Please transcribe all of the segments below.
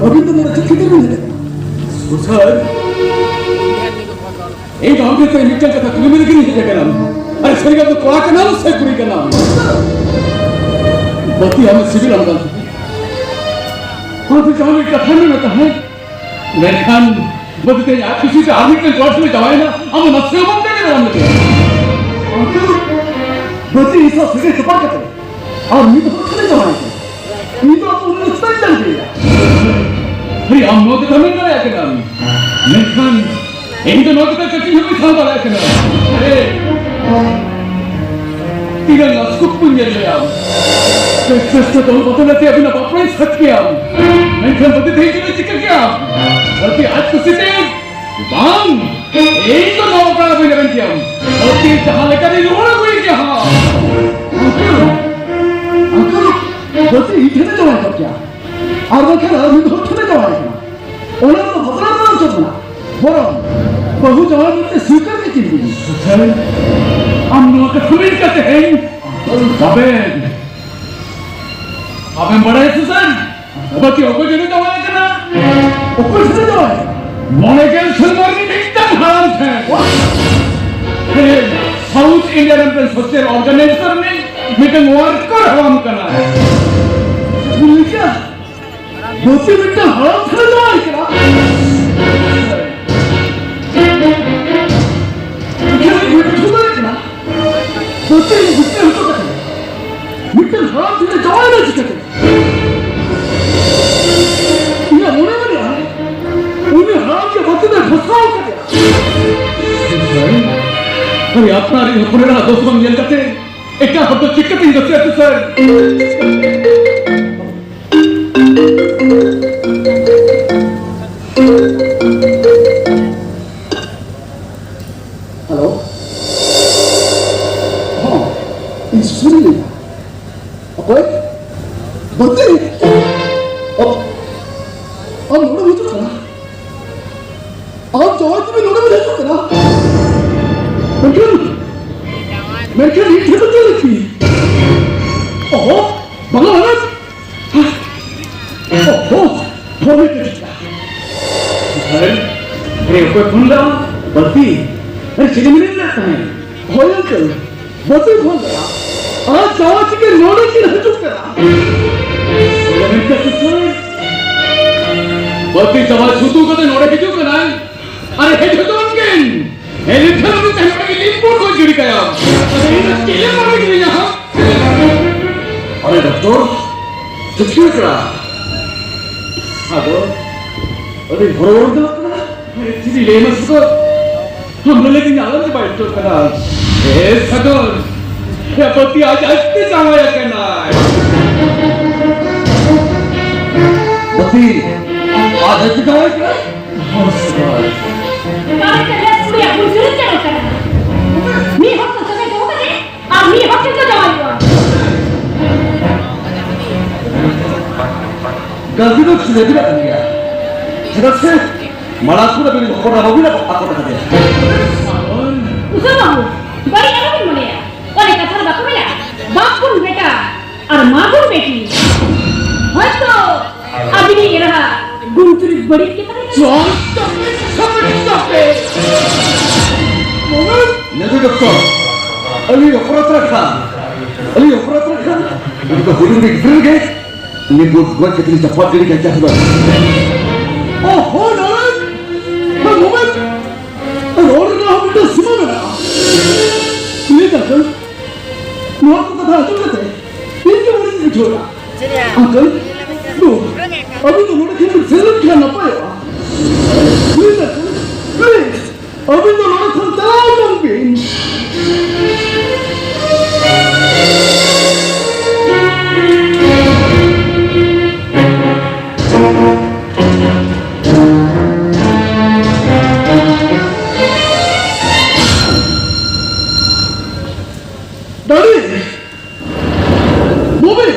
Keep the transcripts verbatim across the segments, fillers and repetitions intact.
ᱟᱹᱵᱤᱱ ᱫᱚ ᱱᱚᱰᱮ ᱪᱮᱫ ᱠᱷᱟᱹᱛᱤᱨ ᱵᱤᱱ ᱦᱮᱡ ᱟᱠᱟᱱᱟ? ᱥᱩᱥᱟᱹᱨ, ᱤᱧ ᱫᱚ ᱟᱢ ᱴᱷᱮᱱ ᱢᱤᱫᱴᱟᱝ ᱠᱟᱛᱷᱟ ᱠᱩᱞᱤ ᱢᱮ ᱞᱟᱹᱜᱤᱫ ᱤᱧ ᱦᱮᱡ ᱟᱠᱟᱱᱟ᱾ ᱟᱨ ᱥᱟᱹᱨᱤ ᱠᱟᱛᱷᱟ, ᱠᱚᱲᱟ ᱠᱟᱱᱟᱢ ᱥᱮ ᱠᱩᱲᱤ ᱠᱟᱱᱟᱢ? ᱵᱟᱹᱛᱤ, ᱟᱢᱮ ᱥᱤᱵᱤᱞ ᱟᱢ ᱠᱟᱱ ᱛᱟᱦᱮᱸᱫ᱾ ᱚᱱᱟᱛᱮ ᱡᱟᱦᱟᱸ ᱢᱤᱫ ᱠᱟᱛᱷᱟ ᱢᱮᱱᱟᱜ ᱛᱟᱦᱮᱸᱫ, ᱢᱮᱱᱠᱷᱟᱱ ᱵᱟᱹᱛᱤ, ᱛᱮᱦᱮᱧ ᱟᱡ ᱠᱩᱥᱤᱛᱮ ᱟᱨ ᱢᱤᱫᱴᱟᱝ ᱠᱚᱲᱟ ᱴᱷᱮᱱᱮ ᱡᱟᱶᱟᱭᱮᱱᱟ, ᱟᱢ ᱫᱚ ᱱᱟᱥᱮ ᱦᱚᱸ ᱵᱟᱢ ᱡᱟᱸᱜᱮ ᱫᱟᱨᱟᱢ ᱞᱮᱫᱮᱭᱟ᱾ ᱟᱢ ᱫᱚ ᱵᱟᱹᱛᱤ ᱤᱧ ᱥᱟᱶ ᱥᱟᱹᱜᱟᱹᱭ ᱛᱚᱯᱟᱜ ᱠᱟᱛᱮ ᱟᱨ ᱢᱤᱫ ᱦᱚᱲ ᱴᱷᱮᱱᱮ ᱡᱟᱶᱟᱭ ᱠᱟᱱᱟ᱾ ᱤᱧ ᱫᱚ ᱟᱢ ᱩᱱᱟᱹᱜ ᱪᱮᱫᱟᱜ ᱤᱧ ᱡᱟᱸᱜᱮᱭᱟ? ᱟᱨᱮ, ᱟᱢ ᱱᱚᱣᱟ ᱠᱟᱛᱷᱟ ᱢᱮᱱ ᱫᱟᱲᱮᱭᱟᱜ ᱠᱟᱱᱟᱢ, ᱢᱮᱱᱠᱷᱟᱱ ᱤᱧ ᱫᱚ ᱱᱚᱣᱟ ᱠᱟᱛᱷᱟ ᱠᱟᱹᱴᱤᱡ ᱦᱚᱸ ᱵᱟᱹᱧ ᱥᱟᱦᱟᱣ ᱫᱟᱲᱮᱭᱟᱜ ᱠᱟᱱᱟ᱾ ᱟᱨᱮ, ᱛᱤᱱᱟᱹᱜ ᱟᱥᱠᱩᱛ ᱠᱚᱧ ᱧᱮᱞ ᱞᱮᱭᱟ᱾ ᱵᱮᱥ ᱵᱮᱥ ᱛᱮ ᱫᱚᱞ ᱵᱚᱫᱚᱞ ᱟᱛᱮ ᱟᱹᱵᱤᱱᱟᱜ ᱵᱟᱯᱞᱟᱧ ᱥᱟᱹᱛ ᱠᱮᱭᱟ, ᱢᱮᱱᱠᱷᱟᱱ ᱵᱟᱹᱛᱤ, ᱛᱮᱦᱮᱧ ᱪᱮᱫ ᱮ ᱪᱤᱠᱟᱹ ᱠᱮᱭᱟ? ᱵᱟᱹᱛᱤ ᱟᱡ ᱠᱩᱥᱤᱛᱮ ᱵᱟᱝ, ᱤᱧ ᱫᱚ ᱱᱚᱣᱟ ᱠᱟᱱᱟ ᱵᱟᱹᱧ ᱨᱮᱵᱮᱱ ᱠᱮᱭᱟ᱾ ᱵᱟᱹᱛᱤ ᱡᱟᱦᱟᱸ ᱞᱮᱠᱟ ᱨᱤᱧ ᱨᱩᱣᱟᱹᱲ ᱟᱹᱜᱩᱭ ᱜᱮᱭᱟ ᱦᱟᱸᱜ᱾ ᱟᱝᱠᱮᱞ, ᱟᱝᱠᱮᱞ, ᱵᱟᱹᱛᱤ ᱤᱧ ᱴᱷᱮᱱᱮ ᱡᱟᱶᱟᱭ ᱠᱚᱜ ᱠᱮᱭᱟ, ᱟᱨ ᱵᱟᱝᱠᱷᱟᱱ ᱟᱨ ᱢᱤᱫ ᱦᱚᱲ ᱴᱷᱮᱱᱮ ᱡᱟᱶᱟᱭ ᱠᱟᱱᱟ᱾ ᱚᱱᱟ ᱨᱮᱫᱚ ᱵᱷᱟᱵᱽᱱᱟ ᱨᱮᱱᱟᱜ ᱪᱮᱫ ᱢᱮᱱᱟᱜᱼᱟ? ᱵᱚᱨᱚᱝ ᱵᱟᱹᱦᱩ ᱡᱟᱶᱟᱭ ᱢᱮᱱᱛᱮ ᱥᱤᱠᱟᱹᱨ ᱜᱮ ᱪᱤᱱ ᱵᱤᱱ᱾ ᱥᱩᱥᱟᱹᱨ, ᱟᱢ ᱱᱚᱣᱟ ᱠᱟᱛᱷᱟ ᱢᱮᱱ ᱠᱟᱛᱮ ᱦᱮᱸ, ᱟᱵᱮᱱ, ᱟᱵᱮᱱ ᱵᱟᱲᱟᱭᱟ ᱥᱩᱥᱟᱹᱨ? ᱵᱟᱹᱛᱤ ᱚᱠᱚᱭ ᱴᱷᱮᱱᱮ ᱡᱟᱶᱟᱭ ᱠᱟᱱᱟ? ᱚᱠᱚᱭ ᱴᱷᱮᱱᱮ ᱡᱟᱶᱟᱭ ᱠᱟᱱᱟ? ᱢᱚᱬᱮ ᱜᱮᱞ ᱥᱮᱨᱢᱟ ᱨᱤᱱᱤᱡ ᱢᱤᱫᱴᱟᱝ ᱦᱟᱲᱟᱢ ᱴᱷᱮᱱ᱾ ᱦᱮᱸ, South India ᱨᱮᱱ ᱢᱤᱫᱴᱟᱝ social organization ᱨᱤᱱᱤᱡ ᱢᱤᱫᱴᱟᱝ worker ᱦᱟᱲᱟᱢ ᱠᱟᱱᱟᱭ᱾ ᱪᱮᱫ ᱵᱤᱱ ᱞᱟᱹᱭ ᱠᱮᱫᱟ? ᱵᱟᱹᱛᱤ ᱢᱤᱫᱴᱟᱝ ᱦᱟᱲᱟᱢ ᱴᱷᱮᱱᱮ ᱡᱟᱶᱟᱭ ᱠᱟᱱᱟ? ᱮᱠᱷᱟᱱ ᱤᱧ ᱵᱟᱹᱧ ᱵᱩᱡᱷᱟᱹᱣ ᱫᱟᱲᱮᱭᱟᱜ ᱠᱟᱱᱟ, ᱵᱟᱹᱛᱤ ᱤᱧ ᱜᱩᱯᱤ ᱦᱚᱪᱚ ᱠᱟᱛᱮ ᱢᱤᱫᱴᱟᱝ ᱦᱟᱲᱟᱢ ᱴᱷᱮᱱᱮ ᱡᱟᱶᱟᱭᱮᱱᱟ ᱪᱤᱠᱟᱹᱛᱮ? ᱤᱧᱟᱹᱜ ᱢᱚᱱᱮ ᱢᱮᱱᱟᱜᱼᱟ, ᱩᱱᱤ ᱦᱟᱲᱟᱢ ᱜᱮ ᱵᱟᱹᱛᱤ ᱫᱚᱭ ᱯᱷᱟᱸᱥᱟᱣ ᱠᱟᱫᱮᱭᱟ᱾ ᱟᱨᱮ, ᱟᱯᱱᱟᱨᱤᱡ ᱦᱚᱯᱚᱱ ᱮᱨᱟ ᱫᱳᱥ ᱵᱟᱝ ᱧᱮᱞ ᱠᱟᱛᱮ ᱮᱴᱟᱜ ᱦᱚᱲ ᱫᱚ ᱪᱤᱠᱟᱹᱛᱤᱧ ᱫᱳᱥᱮᱭᱟ ᱥᱩᱥᱟᱹᱨ? ᱦᱮᱞᱳ᱾ ᱦᱚᱸ, ᱤᱧ ᱥᱩᱥᱟᱹᱨᱤᱧ ᱞᱟᱹᱭᱫᱟ᱾ ᱚᱠᱚᱭ? ᱵᱟᱹᱛᱤ? ᱚ, ᱟᱢ ᱱᱚᱰᱮᱢ ᱦᱤᱡᱩᱜ ᱠᱟᱱᱟ? ᱟᱢ ᱡᱟᱶᱟᱭ ᱛᱮ ᱱᱚᱰᱮᱢ ᱦᱤᱡᱩᱜ ᱠᱟᱱᱟ? ᱢᱮᱱᱠᱷᱟᱱ, ᱢᱮᱱᱠᱷᱟᱱ ᱤᱧ ᱴᱷᱮᱱ ᱫᱚ ᱪᱮᱫ ᱞᱟᱹᱠᱛᱤ? ᱚᱦᱚ, ᱵᱟᱝᱟ, ᱵᱟᱝᱟ᱾ ᱚᱦᱚ, ᱚᱠᱚᱭ ᱯᱮ ᱪᱤᱠᱟ? ᱟᱨᱮ, ᱟᱨᱮ, ᱚᱠᱚᱭ ᱯᱷᱳᱱ ᱞᱮᱫᱟ? ᱵᱟᱹᱛᱤ? ᱟᱨᱮ, ᱪᱤᱞᱤ ᱢᱤᱞᱤ ᱞᱮᱫ ᱛᱟᱦᱮᱸᱫ? ᱦᱳᱭ ᱟᱝᱠᱮᱞ, ᱵᱟᱹᱛᱤ ᱯᱷᱳᱱ ᱞᱮᱫᱟ᱾ ᱟᱨ ᱡᱟᱶᱟᱭ ᱪᱤᱠᱟᱹ ᱱᱚᱰᱮ ᱠᱤᱱ ᱦᱤᱡᱩᱜ ᱠᱟᱱᱟ? ᱪᱮᱫ ᱮᱢ ᱢᱮᱱ ᱠᱮᱫᱟ ᱥᱩᱥᱟᱹᱨ? ᱵᱟᱹᱛᱤ ᱡᱟᱶᱟᱭ ᱥᱩᱛᱩ ᱠᱟᱛᱮ ᱱᱚᱰᱮ ᱦᱤᱡᱩᱜ ᱠᱟᱱᱟᱭ? ᱟᱨᱮ, ᱦᱮᱡ ᱦᱚᱪᱚᱣᱟᱱ ᱠᱤᱱ᱾ ᱮᱱᱠᱷᱟᱱ ᱩᱱᱤ ᱛᱟᱭᱚᱢ ᱨᱮᱜᱮ ᱞᱤᱢᱵᱩ ᱠᱚ ᱜᱤᱰᱤ ᱠᱟᱭᱟ᱾ ᱟᱫᱚ ᱤᱧ ᱫᱚ ᱪᱮᱫ ᱮᱢ ᱢᱚᱱᱮ ᱠᱤᱫᱤᱧᱟ ᱦᱟᱸᱜ? ᱟᱨᱮ ᱰᱚᱠᱴᱚᱨ, ᱪᱮᱫ ᱪᱤᱠᱟᱹ ᱠᱟᱱᱟ? ᱟᱫᱚ ᱟᱹᱰᱤ ᱦᱚᱨᱚᱵᱚᱨᱚ ᱧᱮᱞᱚᱜ ᱠᱟᱱᱟ᱾ ᱪᱮᱫ ᱤᱧ ᱞᱟᱹᱭ ᱟᱢᱟ ᱥᱩᱫᱷᱟᱹ? ᱟᱢ ᱫᱚ ᱞᱟᱹᱜᱤᱫ ᱧᱟᱞᱟᱢ ᱜᱮ ᱵᱟᱭ ᱩᱛᱟᱹᱨ ᱠᱟᱱᱟ᱾ ᱮ ᱥᱟᱜᱚᱨ, ᱮ ᱯᱟᱹᱛᱤ ᱟᱡ ᱟᱡ ᱛᱮ ᱡᱟᱶᱟᱭ ᱟᱠᱟᱱᱟᱭ᱾ ᱯᱟᱹᱛᱤ ᱟᱡ ᱟᱡ ᱛᱮ ᱡᱟᱶᱟᱭ ᱟᱠᱟᱱᱟᱭ? ᱦᱚᱸ ᱥᱟᱜᱚᱨ᱾ ᱵᱟᱨᱮ ᱛᱮ ᱵᱮᱥ ᱠᱩᱲᱤᱭᱟᱜ ᱵᱩᱡᱽ ᱜᱮ ᱪᱮᱫ ᱠᱟᱱᱟ? ᱢᱤᱫ ᱦᱚᱲ ᱥᱟᱶ ᱥᱟᱹᱜᱟᱹᱭ ᱫᱚᱦᱚ ᱠᱟᱛᱮ ᱟᱨ ᱢᱤᱫ ᱦᱚᱲ ᱴᱷᱮᱱ ᱠᱚ ᱡᱟᱶᱟᱭᱚᱜᱼᱟ᱾ ᱜᱟᱹᱞᱛᱤ ᱫᱚ ᱥᱩᱞᱮᱠᱷᱤᱱᱟᱜ ᱠᱟᱱ ᱜᱮᱭᱟ᱾ ᱪᱮᱫᱟᱜ ᱥᱮ ᱢᱟᱲᱟᱝ ᱠᱷᱚᱱ ᱟᱹᱵᱤᱱ ᱦᱚᱯᱚᱱ ᱮᱨᱟ ᱵᱟᱹᱵᱤᱱ ᱟᱠᱚᱴ ᱟᱠᱟᱫᱮᱭᱟ᱾ ᱩᱥᱟᱹᱨᱟ ᱵᱟᱹᱵᱩ, ᱵᱟᱹᱲᱤᱡ ᱟᱞᱚᱵᱤᱱ ᱢᱚᱱᱮᱭᱟ᱾ ᱚᱱᱮ ᱠᱟᱛᱷᱟ ᱨᱮ ᱵᱟᱠᱚ ᱢᱮᱱᱟ, ᱵᱟᱯ ᱜᱩᱱ ᱵᱮᱴᱟ ᱟᱨ ᱢᱟ ᱜᱩᱱ ᱵᱮᱴᱤ᱾ ᱦᱚᱭᱛᱚ ᱟᱹᱵᱤᱱᱤᱡ ᱮᱨᱟ ᱜᱩᱱ ᱪᱩᱨᱤᱛ ᱵᱟᱹᱲᱤᱡ ᱜᱮ ᱛᱟᱦᱮᱸ ᱠᱟᱱᱟ᱾ ᱪᱚᱞ, ᱪᱚᱯᱮ, ᱪᱚᱯᱮ, ᱪᱚᱯᱮ᱾ ᱧᱮᱞ ᱢᱮ ᱰᱚᱠᱴᱚᱨ, ᱟᱹᱞᱤᱧ ᱚᱯᱚᱨᱟᱫᱷ ᱨᱮ ᱠᱷᱟᱱ, ᱟᱹᱞᱤᱧ ᱚᱯᱚᱨᱟᱫᱷ ᱨᱮ ᱠᱷᱟᱱ, ᱩᱱᱤ ᱫᱚ ᱦᱩᱰᱤᱧ ᱜᱤᱫᱽᱨᱟᱹ ᱜᱮ ᱩᱱᱤ ᱵᱩᱴ ᱜᱚᱡ ᱠᱟᱛᱮ ᱞᱤᱧ ᱪᱟᱯᱟᱫ ᱜᱤᱰᱤ ᱠᱟᱭ ᱪᱟᱥ ᱵᱟᱥ᱾ ᱳᱦᱳ, ᱱᱟᱨᱟᱭᱚᱱ! ᱦᱮᱸ, ᱢᱳᱢᱮᱱ! ᱨᱚᱲ ᱨᱮᱱᱟᱜ ᱦᱚᱸ ᱢᱤᱫᱴᱟᱝ ᱥᱤᱢᱟᱹ ᱢᱮᱱᱟᱜᱼᱟ᱾ ᱞᱟᱹᱭ ᱫᱟᱠᱚ, ᱱᱚᱣᱟ ᱠᱚ ᱠᱟᱛᱷᱟ ᱟᱸᱡᱚᱢ ᱠᱟᱛᱮ ᱤᱧ ᱜᱮ ᱵᱟᱹᱲᱤᱡ ᱤᱧ ᱵᱩᱡᱷᱟᱹᱣ ᱮᱫᱟ᱾ ᱟᱝᱠᱚᱞ, ᱫᱩ, ᱟᱹᱵᱤᱱ ᱫᱚ ᱱᱚᱰᱮ ᱠᱷᱚᱱ ᱵᱤᱱ ᱥᱮᱱ ᱞᱮᱱᱠᱷᱟᱱ ᱱᱟᱯᱟᱭᱚᱜᱼᱟ᱾ ᱯᱞᱤᱡ ᱟᱝᱠᱚᱞ, ᱯᱞᱤᱡ, ᱟᱹᱵᱤᱱ ᱫᱚ ᱱᱚᱰᱮ ᱠᱷᱚᱱ ᱪᱟᱞᱟᱣ ᱠᱟᱱ ᱵᱤᱱ᱾ ᱰᱟᱰᱤ! ᱵᱚᱵᱤ!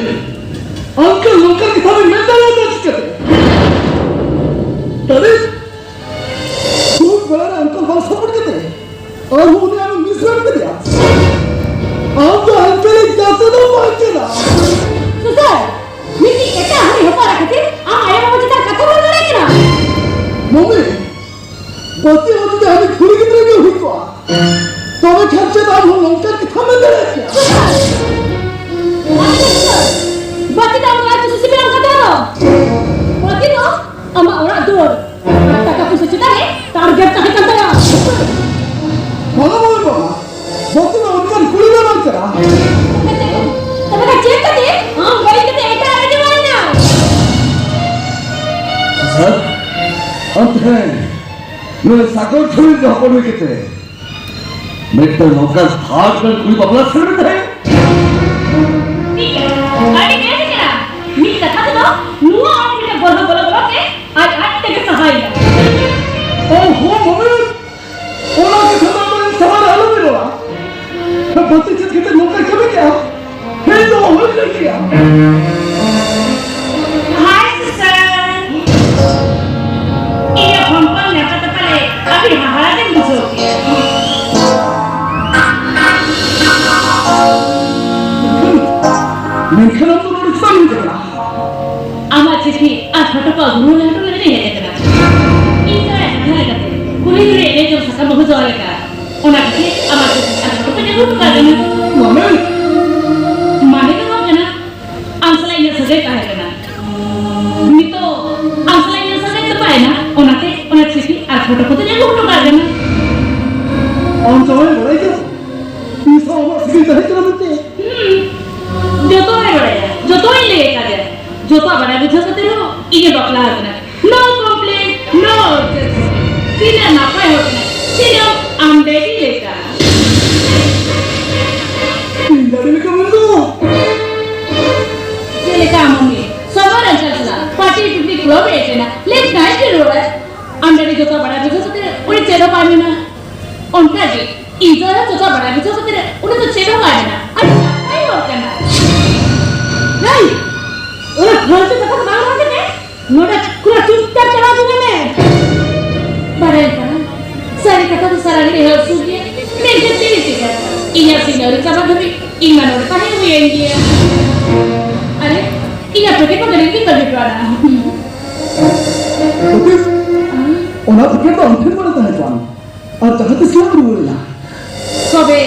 ᱟᱝᱠᱚᱞ ᱱᱚᱝᱠᱟᱱ ᱠᱟᱛᱷᱟ ᱵᱤᱱ ᱢᱮᱱ ᱫᱟᱲᱮᱭᱟᱫᱟ ᱪᱤᱠᱟᱹᱛᱮ? ᱰᱟᱰᱤ! ᱫᱩᱠ ᱵᱮᱲᱟ ᱨᱮ ᱟᱝᱠᱚᱞ ᱵᱟᱝ ᱥᱟᱯᱳᱨᱴ ᱠᱟᱛᱮ ᱯᱟᱹᱛᱤ ᱦᱚᱸ ᱡᱩᱫᱤ ᱟᱢᱤᱡ ᱠᱩᱲᱤ ᱜᱤᱫᱽᱨᱟᱹ ᱜᱮ ᱦᱩᱭ ᱠᱚᱜᱼᱟ, ᱛᱚᱵᱮ ᱠᱷᱟᱱ ᱪᱮᱫ ᱟᱢ ᱦᱚᱸ ᱱᱚᱝᱠᱟᱱ ᱠᱟᱛᱷᱟᱢ ᱢᱮᱱ ᱫᱟᱲᱮᱭᱟᱜ ᱠᱮᱭᱟ? ᱵᱟᱹᱛᱤ ᱫᱚ ᱟᱢ ᱫᱚ ᱟᱡ ᱥᱩᱥᱤ ᱵᱮᱱᱟᱣ ᱠᱟᱛᱮ ᱫᱚ᱾ ᱵᱟᱹᱛᱤ ᱫᱚ ᱟᱢᱟᱜ ᱚᱲᱟᱜ ᱫᱩᱣᱟᱹᱨ ᱟᱨ ᱴᱟᱠᱟ ᱯᱩᱭᱥᱟᱹ ᱪᱮᱛᱟᱱ ᱨᱮ target ᱛᱟᱦᱮᱸ ᱠᱟᱱ ᱛᱟᱭᱟ᱾ ᱵᱟᱝᱟ, ᱵᱟᱝᱟ, ᱵᱟᱝᱟ᱾ ᱵᱟᱹᱛᱤ ᱫᱚ ᱚᱱᱠᱟᱱ ᱠᱩᱲᱤ ᱫᱚ ᱵᱟᱝ ᱠᱟᱱᱟ᱾ ᱛᱚᱵᱮ ᱠᱷᱟᱱ ᱪᱮᱫ ᱠᱟᱛᱮ ᱟᱢ ᱵᱟᱹᱲᱤᱡ ᱠᱟᱛᱮ ᱮᱴᱟᱜ ᱨᱮ ᱡᱟᱶᱟᱭ ᱮᱱᱟ? ᱥᱟᱨ, ᱟᱢ ᱛᱮᱦᱮᱧ ᱱᱩᱭ ᱥᱟᱠᱚᱞ ᱪᱷᱩᱨᱤ ᱦᱚᱯᱚᱱ ᱦᱩᱭ ᱠᱟᱛᱮ ᱢᱤᱫᱴᱟᱝ ᱱᱚᱝᱠᱟᱱ ᱥᱟᱨ ᱨᱮᱱ ᱠᱩᱲᱤ ᱵᱟᱯᱞᱟ ᱥᱟᱹᱱᱟᱹᱭ ᱛᱟᱦᱮᱸ? ᱴᱷᱤᱠ ᱜᱮᱭᱟ, ᱟᱹᱰᱤ ᱵᱮᱥ ᱠᱟᱱᱟ᱾ ᱢᱤᱫ ᱠᱟᱛᱷᱟ ᱛᱮᱫᱚ ᱱᱚᱣᱟ ᱚᱲᱟᱜ ᱨᱮ ᱢᱤᱫᱴᱟᱝ ᱜᱚᱨᱵᱷᱚ ᱵᱚᱞᱚ ᱵᱚᱞᱚ ᱛᱮ ᱟᱡ ᱟᱡ ᱛᱮᱜᱮ ᱥᱟᱦᱟᱭᱮᱱᱟ᱾ ᱳ ᱦᱳ, ᱢᱟᱹᱢᱤ, ᱚᱱᱟ ᱠᱟᱛᱷᱟ ᱫᱚ ᱟᱢᱨᱮᱱ ᱥᱟᱢᱟᱝ ᱨᱮ ᱟᱞᱚᱢ ᱨᱚᱲᱟ᱾ ᱵᱟᱹᱛᱤ ᱪᱮᱫ ᱠᱷᱟᱹᱛᱤᱨ ᱱᱚᱝᱠᱟᱭ ᱠᱟᱹᱢᱤ ᱠᱮᱜᱼᱟ? ᱦᱮᱸ, ᱫᱚ ᱦᱩᱭ ᱞᱟᱹᱜᱤᱫ᱾ Hi, sister. ᱤᱧᱟᱹᱜ ᱦᱚᱯᱚᱱ ᱧᱟᱯᱟ ᱛᱟᱯᱟ ᱨᱮ ᱟᱹᱰᱤ ᱦᱟᱦᱟᱲᱟ ᱜᱮᱢ ᱵᱩᱡᱷᱟᱹᱣ ᱠᱮᱜᱼᱟ᱾ ᱢᱮᱱᱠᱷᱟᱱ ᱟᱢ ᱫᱚ ᱱᱚᱰᱮ ᱪᱮᱫᱟᱜ ᱮᱢ ᱦᱮᱡ ᱟᱠᱟᱱᱟ? ᱟᱢᱟᱜ ᱪᱤᱴᱷᱤ ᱟᱨ ᱯᱷᱳᱴᱳ ᱠᱚ ᱟᱹᱜᱩ ᱦᱚᱴᱚ ᱞᱟᱹᱜᱤᱫ ᱤᱧ ᱦᱮᱡ ᱟᱠᱟᱱᱟ᱾ ᱤᱧ ᱫᱚ ᱟᱭᱟᱜ ᱠᱟᱛᱷᱟ ᱞᱮᱠᱟᱛᱮ ᱠᱩᱞᱦᱤ ᱫᱷᱩᱲᱤ ᱮᱱᱮᱡ ᱡᱚᱝ ᱥᱟᱠᱟᱢ ᱵᱟᱹᱦᱩ ᱡᱟᱶᱟᱭ ᱞᱮᱠᱟ᱾ ᱚᱱᱟ ᱠᱷᱟᱹᱛᱤᱨ ᱟᱢᱟᱜ ᱪᱤᱴᱷᱤ ᱟᱨ ᱯᱷᱳᱴᱳ ᱠᱚᱧ ᱟᱹᱜᱩ ᱦᱚᱴᱚ ᱠᱟᱜ ᱠᱟᱱᱟ᱾ ᱢᱟᱱᱮ? ᱢᱟᱱᱮ ᱫᱚ ᱱᱚᱣᱟ ᱠᱟᱱᱟ, ᱟᱢ ᱥᱟᱞᱟᱜ ᱤᱧᱟᱹᱜ ᱥᱟᱹᱜᱟᱹᱭ ᱛᱟᱦᱮᱸ ᱠᱟᱱᱟ᱾ ᱱᱤᱛᱚᱜ ᱟᱢ ᱥᱟᱞᱟᱜ ᱤᱧᱟᱹᱜ ᱥᱟᱹᱜᱟᱹᱭ ᱛᱚᱯᱟᱭᱮᱱᱟ, ᱚᱱᱟᱛᱮ ᱚᱱᱟ ᱪᱤᱴᱷᱤ ᱟᱨ ᱯᱷᱳᱴᱳ ᱠᱚᱫᱚᱧ ᱟᱹᱜᱩ ᱦᱚᱴᱚ ᱠᱟᱜ ᱠᱟᱱᱟ᱾ ᱟᱢ ᱡᱟᱶᱟᱭ ᱵᱟᱲᱟᱭ ᱜᱮᱭᱟ ᱤᱧ ᱥᱟᱶ ᱟᱢᱟᱜ ᱥᱟᱹᱜᱟᱹᱭ ᱛᱟᱦᱮᱸ ᱠᱟᱱᱟ ᱢᱮᱱᱛᱮ? ᱦᱩᱸ, ᱡᱚᱛᱚᱣᱟᱜ ᱮ ᱵᱟᱲᱟᱭᱟ, ᱡᱚᱛᱚᱣᱟᱜ ᱤᱧ ᱞᱟᱹᱭ ᱟᱠᱟᱫᱮᱭᱟ᱾ ᱡᱚᱛᱚᱣᱟᱜ ᱵᱟᱲᱟᱭ ᱵᱩᱡᱷᱟᱹᱣ ᱠᱟᱛᱮ ᱨᱮᱦᱚᱸ ᱤᱧᱮ ᱵᱟᱯᱞᱟ ᱟᱠᱟᱱᱟ᱾ No complaint, no objection. ᱛᱤᱱᱟᱹᱜ ᱱᱟᱯᱟᱭ ᱦᱚᱲ ᱠᱟᱱᱟᱭ, ᱛᱤᱱᱟᱹᱜ ᱟᱢ daddy ᱞᱮᱠᱟ᱾ ᱤᱧ daddy ᱞᱮᱠᱟ ᱢᱮᱱ ᱫᱚ? ᱪᱮᱫ ᱞᱮᱠᱟ ᱟᱢ ᱢᱚᱢᱤ? ᱥᱚᱢᱚᱭ ᱨᱮ ᱪᱟᱞᱟᱜ, party picnic club ᱮ ᱮᱴᱮᱱᱟ, late night ᱮ ᱨᱩᱣᱟᱹᱲᱟ᱾ ᱟᱢ daddy ᱡᱚᱛᱚ ᱵᱟᱲᱟᱭ ᱵᱩᱡᱷᱟᱹᱣ ᱠᱟᱛᱮ ᱩᱱᱤ ᱪᱮᱫ ᱦᱚᱸ ᱵᱟᱭ ᱢᱮᱱᱟ᱾ ᱚᱱᱠᱟ ᱜᱮ ᱤᱧ ᱫᱚ ᱡᱚᱛᱚ ᱵᱟᱲᱟᱭ ᱵᱩᱡᱷᱟᱹᱣ ᱠᱟᱛᱮ ᱩᱱᱤ ᱫᱚ ᱪᱮᱫ ᱦᱚᱸ ᱵᱟᱭ ᱢᱮᱱᱟ᱾ ᱟᱹᱰᱤ ᱱᱟᱯᱟᱭ ᱦᱚᱲ ᱠᱟᱱᱟᱭ᱾ ᱦᱮᱭ, ᱚᱱᱟ ᱯᱷᱟᱞᱛᱩ ᱠᱟᱛᱷᱟ ᱠᱚ ᱵᱟᱝ ᱨᱚᱲ ᱠᱟᱛᱮ ᱱᱚᱰᱮ ᱠᱷᱚᱱᱟᱜ ᱪᱩᱯᱪᱟᱯ ᱪᱟᱞᱟᱣ ᱩᱛᱟᱹᱨᱚᱜ ᱢᱮ᱾ ᱵᱟᱲᱟᱭ ᱠᱟᱱᱟ, ᱥᱟᱹᱨᱤ ᱠᱟᱛᱷᱟ ᱫᱚ ᱥᱟᱨᱟ ᱜᱷᱟᱹᱲᱤᱡ ᱦᱟᱹᱥᱩ ᱜᱮᱭᱟ, ᱢᱮᱱᱠᱷᱟᱱ ᱪᱮᱫ ᱤᱧ ᱪᱤᱠᱟᱹᱭᱟ? ᱤᱧᱟᱹᱜ ᱥᱤᱧ ᱟᱹᱣᱨᱤ ᱪᱟᱵᱟ ᱫᱷᱟᱹᱵᱤᱡ ᱤᱧ ᱢᱟ ᱱᱚᱰᱮ ᱛᱟᱦᱮᱸ ᱦᱩᱭᱮᱱ ᱜᱮᱭᱟ᱾ ᱟᱨᱮ, ᱤᱧᱟᱹᱜ ᱯᱮᱠᱮᱴ ᱢᱟ ᱜᱟᱹᱰᱤ ᱨᱮᱜᱮᱧ ᱵᱟᱹᱜᱤ ᱦᱚᱴᱚ ᱟᱫᱟ᱾ ᱵᱟᱹᱵᱤ, ᱚᱱᱟ ᱯᱮᱠᱮᱴ ᱫᱚ ᱟᱢ ᱴᱷᱮᱱ ᱵᱟᱹᱱᱩᱜᱼᱟ᱾ ᱟᱨ ᱡᱟᱦᱟᱸ ᱛᱤᱥ ᱞᱟᱝ ᱨᱩᱣᱟᱹᱲ ᱮᱱᱟ᱾ ᱛᱚᱵᱮ,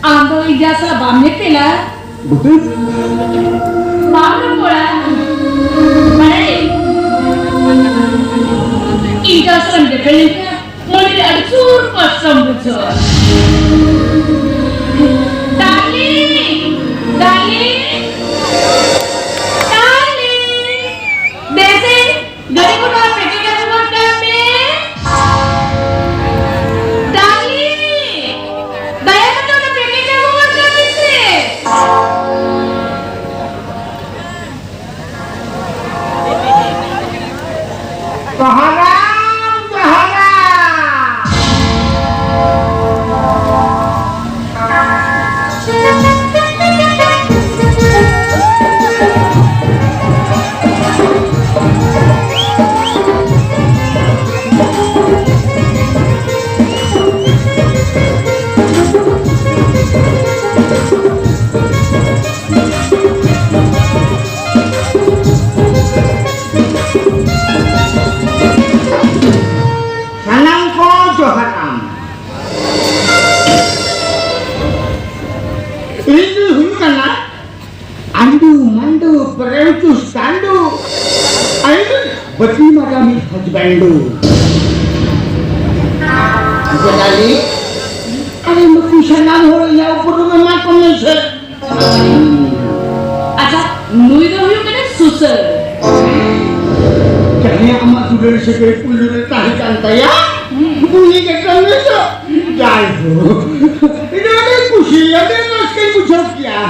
ᱟᱢ ᱫᱚ ᱤᱧ ᱡᱟ ᱥᱟᱞᱟᱜ ᱵᱟᱢ ᱧᱮᱯᱮᱞᱟ? ᱵᱩᱴᱤ? ᱵᱟᱢ ᱨᱚᱯᱚᱲᱟ? ᱵᱟᱲᱟᱭᱟᱹᱧ᱾ ᱤᱧ ᱡᱟ ᱥᱟᱞᱟᱜ ᱧᱮᱯᱮᱞ ᱞᱮᱱᱠᱷᱟᱱ ᱢᱚᱱᱮ ᱨᱮ ᱟᱹᱰᱤ ᱡᱳᱨ ᱠᱚᱥᱴᱚᱢ ᱵᱩᱡᱷᱟᱹᱣᱟ᱾ ᱰᱟᱨᱞᱤᱝ! ᱰᱟᱨᱞᱤᱝ! ᱰᱟᱨᱞᱤᱝ! ᱫᱮᱥᱮ ᱜᱟᱹᱰᱤ ᱠᱚ ᱱᱚᱣᱟ ᱯᱮᱠᱮᱴ ᱟᱹᱜᱩ ᱜᱚᱫ ᱠᱟᱜ ᱢᱮ᱾ ᱰᱟᱨᱞᱤᱝ! ᱫᱟᱭᱟ ᱠᱟᱛᱮ ᱚᱱᱟ ᱯᱮᱠᱮᱴ ᱟᱹᱜᱩ ᱜᱚᱫ ᱠᱟᱜ ᱢᱮ ᱥᱮ᱾ ᱜᱚᱦᱟᱨᱟᱢ, ᱜᱚᱦᱟᱨᱟᱢ᱾ ᱥᱟᱱᱟᱢ ᱠᱚ ᱡᱚᱦᱟᱨ ᱟᱢ᱾ ᱤᱧ ᱫᱚᱧ ᱦᱩᱭᱩᱜ ᱠᱟᱱᱟ ᱟᱱᱰᱩ ᱢᱟᱱᱰᱩ ᱯᱨᱮᱢᱪᱩ ᱥᱟᱱᱰᱩ᱾ ᱟᱭᱩ ᱵᱟᱹᱛᱤ ᱢᱟᱜᱟ ᱢᱤᱫ ᱦᱟᱡᱵᱮᱱᱰᱩ᱾ ᱡᱮᱫᱟᱞᱤ, ᱟᱨᱮ ᱱᱩᱠᱩ ᱥᱟᱱᱟᱢ ᱦᱚᱲ ᱤᱧᱟᱹᱜ ᱩᱯᱨᱩᱢ ᱮᱢᱟ ᱠᱚ ᱢᱮᱥᱮ᱾ ᱟᱪᱪᱷᱟ, ᱱᱩᱭ ᱫᱚ ᱦᱩᱭᱩᱜ ᱠᱟᱱᱟ ᱥᱩᱥᱟᱹᱨ᱾ ᱡᱟᱦᱟᱸᱭᱟᱜ ᱟᱢᱟᱜ ᱫᱩᱞᱟᱹᱲ ᱥᱟᱹᱜᱟᱹᱭ ᱯᱩᱭᱞᱩ ᱨᱮ ᱛᱟᱦᱮᱸ ᱠᱟᱱ ᱛᱟᱭᱟ, ᱩᱱᱤ ᱜᱮ ᱠᱟᱱᱟᱭ ᱛᱚ᱾ ᱡᱟᱭᱦᱳᱠ, ᱤᱧ ᱫᱚ ᱟᱹᱰᱤ ᱠᱩᱥᱤ, ᱟᱹᱰᱤ ᱨᱟᱹᱥᱠᱟᱹᱧ ᱵᱩᱡᱷᱟᱹᱣ ᱠᱮᱭᱟ᱾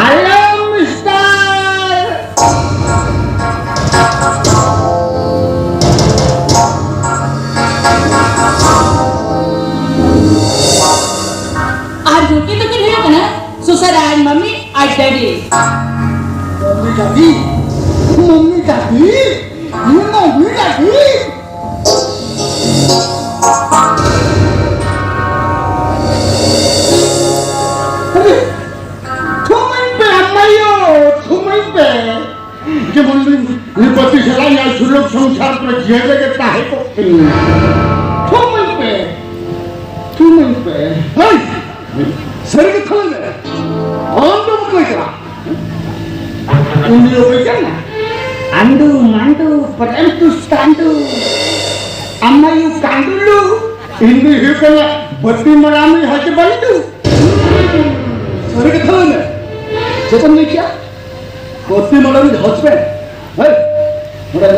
Hello, mister! ᱟᱨ ᱱᱩᱠᱤᱱ ᱫᱚᱠᱤᱱ ᱦᱩᱭᱩᱜ ᱠᱟᱱᱟ ᱥᱩᱥᱟᱹᱨ ᱟᱡ ᱢᱟᱢᱤ ᱟᱡ ᱰᱮᱰᱤ᱾ ᱢᱟᱢᱤ ᱰᱟᱰᱤ, ᱢᱟᱢᱤ ᱰᱟᱰᱤ, ᱢᱟᱢᱤ ᱰᱟᱰᱤ᱾ ᱟᱨᱮ, ᱛᱷᱩᱢᱟᱹᱧ ᱯᱮ ᱟᱢᱟᱭᱳ, ᱛᱷᱩᱢᱟᱹᱧ ᱯᱮ᱾ ᱡᱮᱢᱚᱱ ᱱᱩᱭ ᱯᱟᱹᱛᱤ ᱥᱟᱞᱟᱜ ᱤᱧᱟᱹᱜ ᱥᱩᱞᱩᱠ ᱥᱚᱝᱥᱟᱨ ᱠᱚ ᱡᱤᱭᱟᱹᱲ ᱨᱮᱜᱮ ᱛᱟᱦᱮᱸ ᱠᱚᱜ ᱛᱤᱧ ᱢᱟ᱾ ᱦᱮᱸ, ᱥᱟᱹᱨᱤ ᱠᱟᱛᱷᱟ ᱞᱟᱹᱭ ᱢᱮ, ᱟᱢ ᱫᱚ ᱚᱠᱚᱭ ᱠᱟᱱᱟ? ᱩᱱᱤ ᱚᱠᱚᱭ ᱠᱟᱱᱟ? ᱟᱱᱰᱩ ᱢᱟᱱᱰᱩ ᱯᱨᱮᱢᱴᱩ ᱥᱴᱟᱱᱰᱩ ᱟᱢᱟᱭᱩ ᱠᱟᱱᱰᱩᱞᱩ᱾ ᱤᱧ ᱫᱚ ᱦᱩᱭᱩᱜ ᱠᱟᱱᱟ ᱵᱟᱹᱛᱤ ᱢᱟᱨᱟᱢᱤ ᱦᱟᱡᱵᱟᱱᱰᱩ᱾ ᱥᱟᱹᱨᱤ ᱠᱟᱛᱷᱟ ᱞᱟᱹᱭ ᱢᱮ, ᱪᱮᱫ ᱮᱢ ᱞᱟᱹᱭ ᱠᱮᱜᱼᱟ? ᱵᱟᱹᱛᱤ ᱢᱟᱨᱟᱢᱤ ᱦᱟᱡᱵᱮᱱᱰ? ᱦᱮᱸ, ᱱᱚᱰᱮ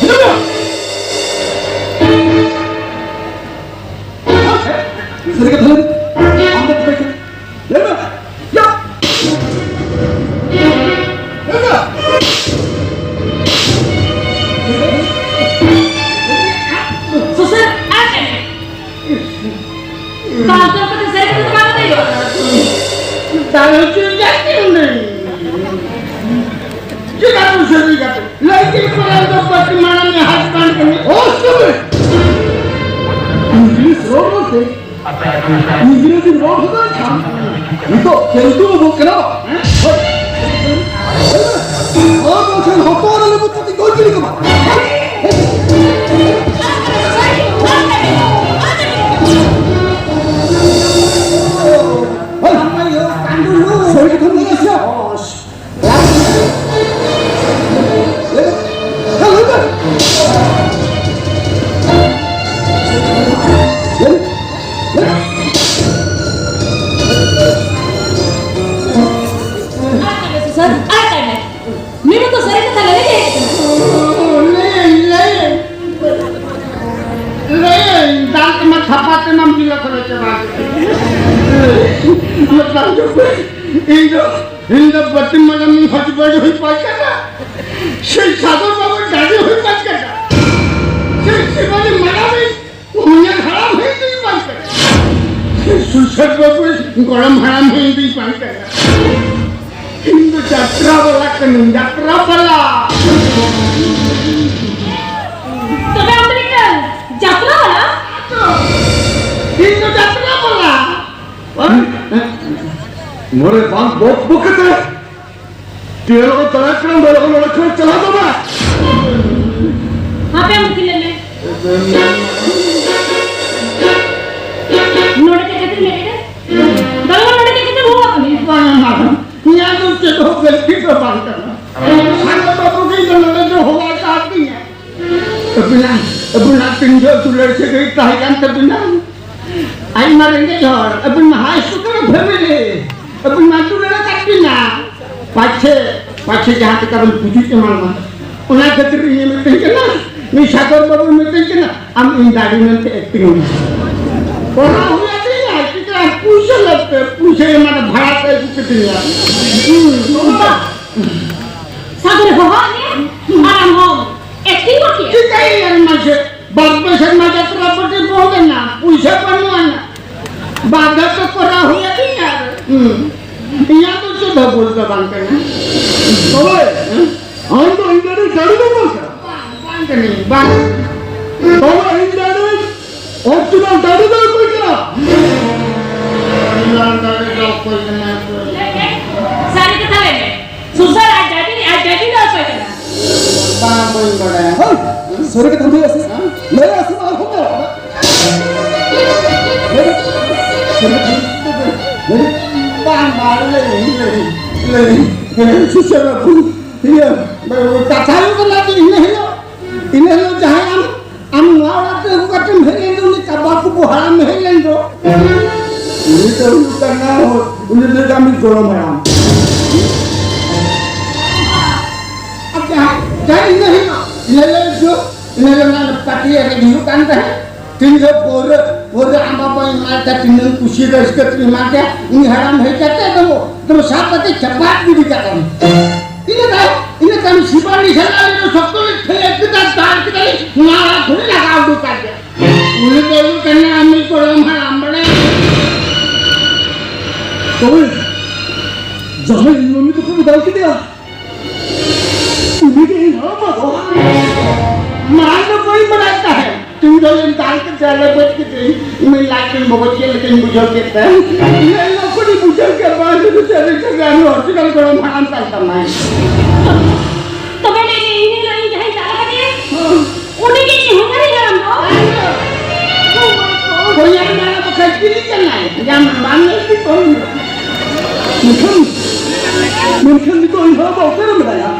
ᱦᱤᱡᱩᱜ ᱢᱮ᱾ ᱥᱟᱹᱨᱤ ᱠᱟᱛᱷᱟ ᱞᱟᱹᱭ ᱢᱮ᱾ ᱟᱢ ᱫᱚ ᱚᱠᱚᱭ ᱠᱟᱱᱟ? ᱞᱟᱹᱭ ᱢᱮ᱾ ᱭᱟ᱾ ᱞᱟᱹᱭ ᱢᱮ᱾ ᱥᱩᱥᱟᱹᱨ, ᱟᱨ ᱪᱮᱫ? ᱛᱚᱞ ᱛᱚᱞ ᱠᱟᱛᱮ ᱥᱟᱹᱨᱤ ᱠᱟᱛᱷᱟ ᱫᱚ ᱵᱟᱝ ᱞᱟᱹᱭᱚᱜᱼᱟ᱾ ᱫᱟᱞ ᱦᱚᱪᱚ ᱡᱟᱹᱛᱤ ᱩᱱᱤ᱾ ᱪᱮᱫᱟᱜ ᱮᱢ ᱥᱟᱹᱨᱤ ᱠᱟᱛᱮ? ᱞᱟᱹᱭ ᱠᱮᱫ ᱠᱚᱣᱟ ᱫᱚ ᱯᱟᱹᱛᱤ ᱢᱟᱲᱟᱝ ᱮ ᱦᱟᱡᱵᱟᱱᱰ ᱠᱟᱱᱟ᱾ ᱚ, ᱥᱚᱨᱤ᱾ ᱤᱝᱞᱤᱥ ᱨᱚᱲ ᱨᱚᱲ ᱛᱮ ᱤᱝᱨᱮᱡᱤ ᱨᱚᱲ ᱦᱚᱸ ᱵᱟᱝ ᱠᱷᱟᱱ ᱱᱤᱛᱚᱜ ᱠᱮᱱᱛᱩ ᱵᱚ ᱠᱟᱱᱟ᱾ ᱦᱮᱸ? ᱦᱳᱭ᱾ ᱟᱨ ᱵᱟᱝᱠᱷᱟᱱ ᱦᱚᱴᱚᱜ ᱨᱮ ᱞᱮᱵᱩ ᱛᱟᱹᱛᱤ ᱜᱚᱡ ᱜᱤᱰᱤ ᱠᱟᱢᱟ᱾ ᱦᱳᱭ᱾ ᱥᱚᱨᱤ ᱠᱟᱛᱷᱟᱢ ᱞᱟᱹᱭ ᱟᱥᱮ? ᱟᱨ ᱠᱟᱭᱢᱮ ᱥᱩᱥᱟᱹᱨ, ᱟᱨ ᱠᱟᱭᱢᱮ᱾ ᱱᱤᱭᱟᱹ ᱢᱟ ᱛᱚ ᱥᱟᱹᱨᱤ ᱠᱟᱛᱷᱟ ᱞᱟᱹᱭ ᱜᱮ ᱦᱮᱡ ᱠᱟᱱᱟ᱾ ᱞᱟᱹᱭᱟᱹᱧ, ᱞᱟᱹᱭᱟᱹᱧ᱾ ᱞᱟᱹᱭᱟᱹᱧ, ᱫᱟᱜ ᱛᱮᱢᱟ ᱛᱷᱟᱯᱟ ᱛᱮᱢᱟᱢ ᱜᱤᱞᱟᱹ ᱠᱚᱨᱮ ᱪᱟᱵᱟ ᱠᱮᱫ᱾ ᱤᱧ ᱫᱚ ᱤᱧ ᱫᱚ ᱵᱟᱹᱛᱤ ᱢᱟᱰᱟᱢ ᱦᱚᱡ ᱵᱟᱹᱲᱤ ᱦᱩᱭ ᱯᱟᱸᱪ ᱠᱟᱱᱟ᱾ ᱥᱮ ᱥᱟᱫᱚᱨ ᱵᱟᱵᱩ ᱰᱟᱹᱰᱤ ᱦᱩᱭ ᱯᱟᱸᱪ ᱠᱟᱱᱟ᱾ ᱥᱮ ᱥᱤᱵᱟᱞᱤ ᱢᱟᱰᱟᱢ ᱩᱱᱤᱭᱟᱜ ᱦᱟᱲᱟᱢ ᱦᱩᱭ ᱛᱩᱭ ᱯᱟᱸᱪ ᱠᱟᱱᱟ᱾ ᱥᱮ ᱥᱩᱥᱟᱹᱨ ᱵᱟᱵᱩ ᱜᱚᱲᱚᱢ ᱦᱟᱲᱟᱢ ᱦᱩᱭ ᱛᱩᱭ ᱯᱟᱸᱪ ᱠᱟᱱᱟ᱾ ᱤᱧ ᱫᱚ ᱡᱟᱛᱨᱟ ᱵᱟᱞᱟ ᱠᱟᱹᱱᱟᱹᱧ, ᱡᱟᱛᱨᱟ ᱵᱟᱞᱟ᱾ ᱛᱚᱵᱮ ᱟᱢ ᱫᱚ ᱢᱤᱫᱴᱟᱝ ᱡᱟᱛᱨᱟ ᱵᱟᱞᱟ? ᱤᱧ ᱫᱚ ᱡᱟᱛᱨᱟ ᱵᱟᱞᱟ᱾ ᱢᱚᱨᱮ ᱵᱟᱝ ᱵᱚᱠ ᱵᱚᱠ ᱠᱟᱛᱮ ᱛᱤᱱᱟᱹᱜ ᱞᱚᱜᱚᱱ ᱛᱟᱲᱟᱢ ᱠᱟᱱᱟ, ᱩᱱᱟᱹᱜ ᱞᱚᱜᱚᱱ ᱚᱲᱟᱜ ᱠᱷᱚᱱ ᱪᱟᱞᱟᱣ ᱫᱚ ᱵᱟᱝ᱾ ᱦᱟᱯᱮ ᱟᱢ ᱫᱚ ᱛᱤᱱᱟᱹᱜ ᱢᱮ? ᱟᱹᱵᱤᱱᱟᱜ, ᱟᱹᱵᱤᱱᱟᱜ ᱛᱤᱱ ᱡᱚᱦᱚᱜ ᱫᱩᱞᱟᱹᱲ ᱥᱟᱹᱜᱟᱹᱭ ᱛᱟᱦᱮᱸ ᱠᱟᱱ ᱛᱟᱹᱵᱤᱱᱟ? ᱟᱡ ᱢᱟ ᱨᱮᱸᱜᱮᱡ ᱦᱚᱲ, ᱟᱹᱵᱤᱱ ᱢᱟ high school family, ᱟᱹᱵᱤᱱ ᱢᱟ ᱫᱩᱞᱟᱹᱲ ᱟᱠᱟᱫ ᱵᱤᱱᱟ᱾ ᱯᱟᱪᱷᱮ, ᱯᱟᱪᱷᱮ ᱡᱟᱦᱟᱸ ᱞᱮᱠᱟ ᱵᱤᱱ ᱯᱩᱡᱩᱡ ᱮᱢᱟᱱ ᱢᱟ᱾ ᱚᱱᱟ ᱠᱷᱟᱹᱛᱤᱨ ᱤᱧᱮ ᱢᱤᱛᱟᱹᱧ ᱠᱟᱱᱟ, ᱱᱩᱭ ᱥᱟᱜᱚᱨ ᱵᱟᱹᱵᱩᱭ ᱢᱤᱛᱟᱹᱧ ᱠᱟᱱᱟ, ᱟᱢ ᱤᱧ ᱫᱟᱲᱮ ᱢᱮᱱᱛᱮ acting ᱢᱮ᱾ ᱠᱚᱨᱟᱣ ᱦᱩᱭᱩᱜ ᱛᱤᱧᱟ, ᱪᱤᱠᱟᱹ ᱯᱩᱭᱥᱟᱹ ᱞᱟᱹᱠᱛᱤ, ᱯᱩᱭᱥᱟᱹ ᱮᱢᱟᱱ ᱵᱷᱟᱲᱟ ᱛᱮ ᱟᱹᱜᱩ ᱠᱟᱹᱛᱤᱧᱟ᱾ ᱦᱩᱸ᱾ ᱥᱟᱜᱚᱨ ᱦᱚᱦᱚ ᱟᱫ ᱢᱮᱭᱟ? ᱟᱨ ᱟᱢ ᱦᱚᱸ acting ᱜᱚᱫ ᱠᱮᱫ? ᱪᱤᱠᱟᱹᱭᱮᱱ ᱢᱟᱥᱮ? ᱵᱟᱨ ᱯᱮ ᱥᱮᱨᱢᱟ ᱡᱟᱛᱨᱟ ᱯᱟᱹᱴᱤ ᱵᱚᱱᱫ ᱮᱱᱟ, ᱯᱩᱭᱥᱟᱹ ᱵᱟᱹᱱᱩᱜ ᱟᱱᱟ᱾ ᱵᱟᱫᱷᱟ ᱛᱚ ᱠᱚᱨᱟᱣ ᱦᱩᱭ ᱟᱹᱫᱤᱧᱟ ᱟᱨ, ᱦᱩᱸ, ᱤᱧᱟᱹᱜ ᱫᱚ ᱪᱮᱫ ᱦᱚᱸ ᱵᱷᱩᱞ ᱫᱚ ᱵᱟᱝ ᱠᱟᱱᱟ᱾ ᱛᱚᱵᱮ, ᱦᱮᱸ? ᱟᱢ ᱫᱚ ᱤᱧ ᱨᱮᱱ ᱜᱟᱹᱰᱤ ᱫᱚ ᱵᱟᱝ ᱠᱟᱱᱟ᱾ ᱵᱟᱝ, ᱵᱟᱝ ᱠᱟᱹᱱᱟᱹᱧ, ᱵᱟᱝ᱾ ᱛᱚᱵᱮ ᱤᱧ ᱨᱮᱱ original ᱜᱟᱹᱰᱤ ᱫᱚ ᱚᱠᱚᱭ ᱠᱟᱱᱟ? Original ᱜᱟᱹᱰᱤ ᱫᱚ ᱚᱠᱚᱭ ᱠᱟᱱᱟ? ᱥᱟᱹᱨᱤ ᱠᱟᱛᱷᱟ ᱞᱟᱹᱭ ᱢᱮ᱾ ᱥᱩᱥᱟᱹᱨ ᱟᱡ ᱰᱟᱹᱰᱤ, ᱟᱡ ᱰᱟᱹᱰᱤ ᱫᱚ ᱚᱠᱚᱭ ᱠᱟᱱᱟ? ᱵᱟᱝ, ᱵᱟᱹᱧ ᱵᱟᱲᱟᱭᱟ᱾ ᱦᱳᱭ, ᱥᱟᱹᱨᱤ ᱠᱟᱛᱷᱟᱢ ᱞᱟᱹᱭᱟ ᱥᱮ? ᱦᱮᱸ? ᱞᱟᱹᱭᱟ ᱥᱮ ᱵᱟᱝ? ᱞᱟᱹᱭ ᱢᱮ᱾ ᱥᱟᱹᱨᱤ ᱠᱟᱛᱷᱟ᱾ ᱞᱟᱹᱭ ᱢᱮ᱾ ᱵᱟᱝ, ᱵᱟᱝ, ᱞᱟᱹᱭ, ᱞᱟᱹᱭ, ᱞᱟᱹᱭ᱾ ᱥᱩᱥᱟᱹᱨ ᱵᱟᱹᱵᱩ, ᱤᱭᱟᱹ, ᱠᱟᱛᱷᱟ ᱦᱩᱭᱩᱜ ᱠᱟᱱᱟ ᱡᱮ ᱤᱱᱟᱹ ᱦᱤᱞᱳᱜ, ᱤᱱᱟᱹ ᱦᱤᱞᱳᱜ ᱡᱟᱦᱟᱸᱭ ᱟᱢ ᱟᱢ ᱱᱚᱣᱟ ᱚᱲᱟᱜ ᱛᱮ ᱟᱹᱜᱩ ᱠᱟᱛᱮᱢ ᱦᱮᱡ ᱞᱮᱱ ᱫᱚ, ᱩᱱᱤ ᱠᱟᱵᱟ ᱠᱚᱵᱚ ᱦᱟᱲᱟᱢ ᱦᱮᱡ ᱞᱮᱱ ᱫᱚ, ᱩᱱᱤ ᱫᱚ ᱦᱩᱭᱩᱜ ᱠᱟᱱᱟ, ᱩᱱᱤ ᱫᱚ ᱟᱢᱤᱡ ᱜᱚᱲᱚᱢ ᱦᱟᱲᱟᱢ᱾ ᱟᱨ ᱡᱟᱦᱟᱸ, ᱡᱟᱦᱟᱸ ᱤᱱᱟᱹ ᱦᱤᱞᱳᱜ, ᱤᱱᱟᱹ ᱦᱤᱞᱳᱜ ᱫᱚ, ᱤᱱᱟᱹ ᱦᱤᱞᱳᱜ ᱚᱱᱟ ᱯᱟᱹᱴᱤ ᱮᱱᱮᱡ ᱦᱩᱭᱩᱜ ᱠᱟᱱ ᱛᱟᱦᱮᱸᱫ᱾ ᱛᱤᱱ ᱦᱤᱞᱳᱜ ᱯᱟᱹᱣᱨᱟᱹ, ᱯᱟᱹᱣᱨᱟᱹ ᱟᱢ ᱵᱟᱵᱟᱧ ᱮᱢᱟᱭ ᱛᱟᱦᱮᱸᱫ, ᱛᱤᱱᱟᱹᱜ ᱠᱩᱥᱤ ᱨᱟᱹᱥᱠᱟᱹ ᱛᱮᱧ ᱮᱢᱟ ᱫᱮᱭᱟ, ᱩᱱᱤ ᱦᱟᱲᱟᱢ ᱦᱮᱡ ᱠᱟᱛᱮ ᱫᱚ, ᱫᱚ ᱥᱟᱵ ᱠᱟᱛᱮ ᱪᱟᱯᱟᱫ ᱜᱤᱰᱤ ᱠᱟᱜ ᱠᱟᱱᱟ᱾ ᱤᱱᱟᱹ ᱛᱟᱭᱚᱢ, ᱤᱱᱟᱹ ᱛᱟᱭᱚᱢ ᱥᱤᱵᱟᱞᱤ ᱥᱟᱞᱟᱜ ᱟᱹᱞᱤᱧ ᱫᱚ ᱥᱚᱠᱛᱚ ᱞᱤᱧ ᱴᱷᱮᱞᱮᱫ ᱠᱮᱫᱟ, ᱫᱟᱞ ᱠᱮᱫᱟᱞᱤᱧ, ᱱᱚᱣᱟ ᱚᱲᱟᱜ ᱠᱷᱚᱱ ᱞᱟᱜᱟ ᱩᱰᱩᱠ ᱠᱟᱫᱮᱭᱟ᱾ ᱩᱱᱤ ᱫᱚ ᱦᱩᱭᱩᱜ ᱠᱟᱱᱟ ᱟᱢᱤᱡ ᱜᱚᱲᱚᱢ ᱦᱟᱲᱟᱢ, ᱵᱟᱲᱟᱭ᱾ ᱛᱚᱵᱮ ᱡᱟᱦᱟᱸᱭ ᱤᱧ ᱢᱟᱹᱢᱤ ᱛᱟᱠᱚ ᱠᱚ ᱫᱟᱞ ᱠᱮᱫᱮᱭᱟ, ᱩᱱᱤ ᱜᱮ ᱤᱧ ᱦᱟᱲᱟᱢ ᱵᱟ ᱫᱚ? ᱢᱟᱲᱟᱝ ᱫᱚ ᱵᱟᱹᱧ ᱵᱟᱲᱟᱭ ᱛᱟᱦᱮᱸᱫ᱾ ᱛᱤᱱ ᱡᱚᱦᱚᱜ ᱤᱧ ᱫᱟᱞ ᱠᱮᱫᱮᱭᱟ, ᱞᱮᱵᱮᱫ ᱠᱮᱫᱮᱭᱟᱹᱧ, ᱩᱱᱤ ᱞᱟᱡ ᱨᱮᱱ ᱵᱚᱜᱚᱡ ᱪᱮᱫ ᱞᱮᱠᱟᱧ ᱵᱩᱡᱷᱟᱹᱣ ᱠᱮᱫ ᱛᱟᱭᱟ᱾ ᱤᱧ ᱞᱟᱹᱭ ᱞᱚᱠᱠᱷᱚᱱᱤᱧ ᱵᱩᱡᱷᱟᱹᱣ ᱠᱮᱫ, ᱵᱟᱝ ᱫᱚ ᱵᱤᱪᱟᱹᱨ ᱵᱤᱪᱟᱹᱨ ᱨᱮ ᱟᱢ original ᱜᱚᱲᱚᱢ ᱦᱟᱲᱟᱢ ᱠᱟᱱ ᱛᱟᱢᱟᱭ᱾ ᱛᱚᱵᱮ ᱞᱟᱹᱭ ᱢᱮ, ᱤᱧ ᱦᱤᱞᱳᱜ ᱤᱧ ᱡᱟᱦᱟᱸᱭ ᱫᱟᱞ ᱠᱟᱫᱮᱭᱟ, ᱩᱱᱤ ᱜᱮ ᱤᱧ ᱦᱚᱧᱦᱟᱨᱤᱧ ᱦᱟᱲᱟᱢ ᱫᱚ? ᱦᱚᱧᱦᱟᱨ ᱢᱮᱱᱟ ᱵᱟᱠᱷᱟᱡ ᱪᱤᱞᱤ ᱠᱟᱱᱟᱭ? ᱡᱟᱢ ᱵᱟᱝ ᱧᱮᱞ ᱠᱮᱫ ᱠᱚᱣᱟ᱾ ᱢᱮᱱᱠᱷᱟᱱ, ᱢᱮᱱᱠᱷᱟᱱ ᱱᱤᱛᱚᱜ ᱤᱧ ᱦᱟᱲᱟᱢ ᱫᱚ ᱚᱠᱟᱨᱮ ᱢᱮᱱᱟᱭᱟ?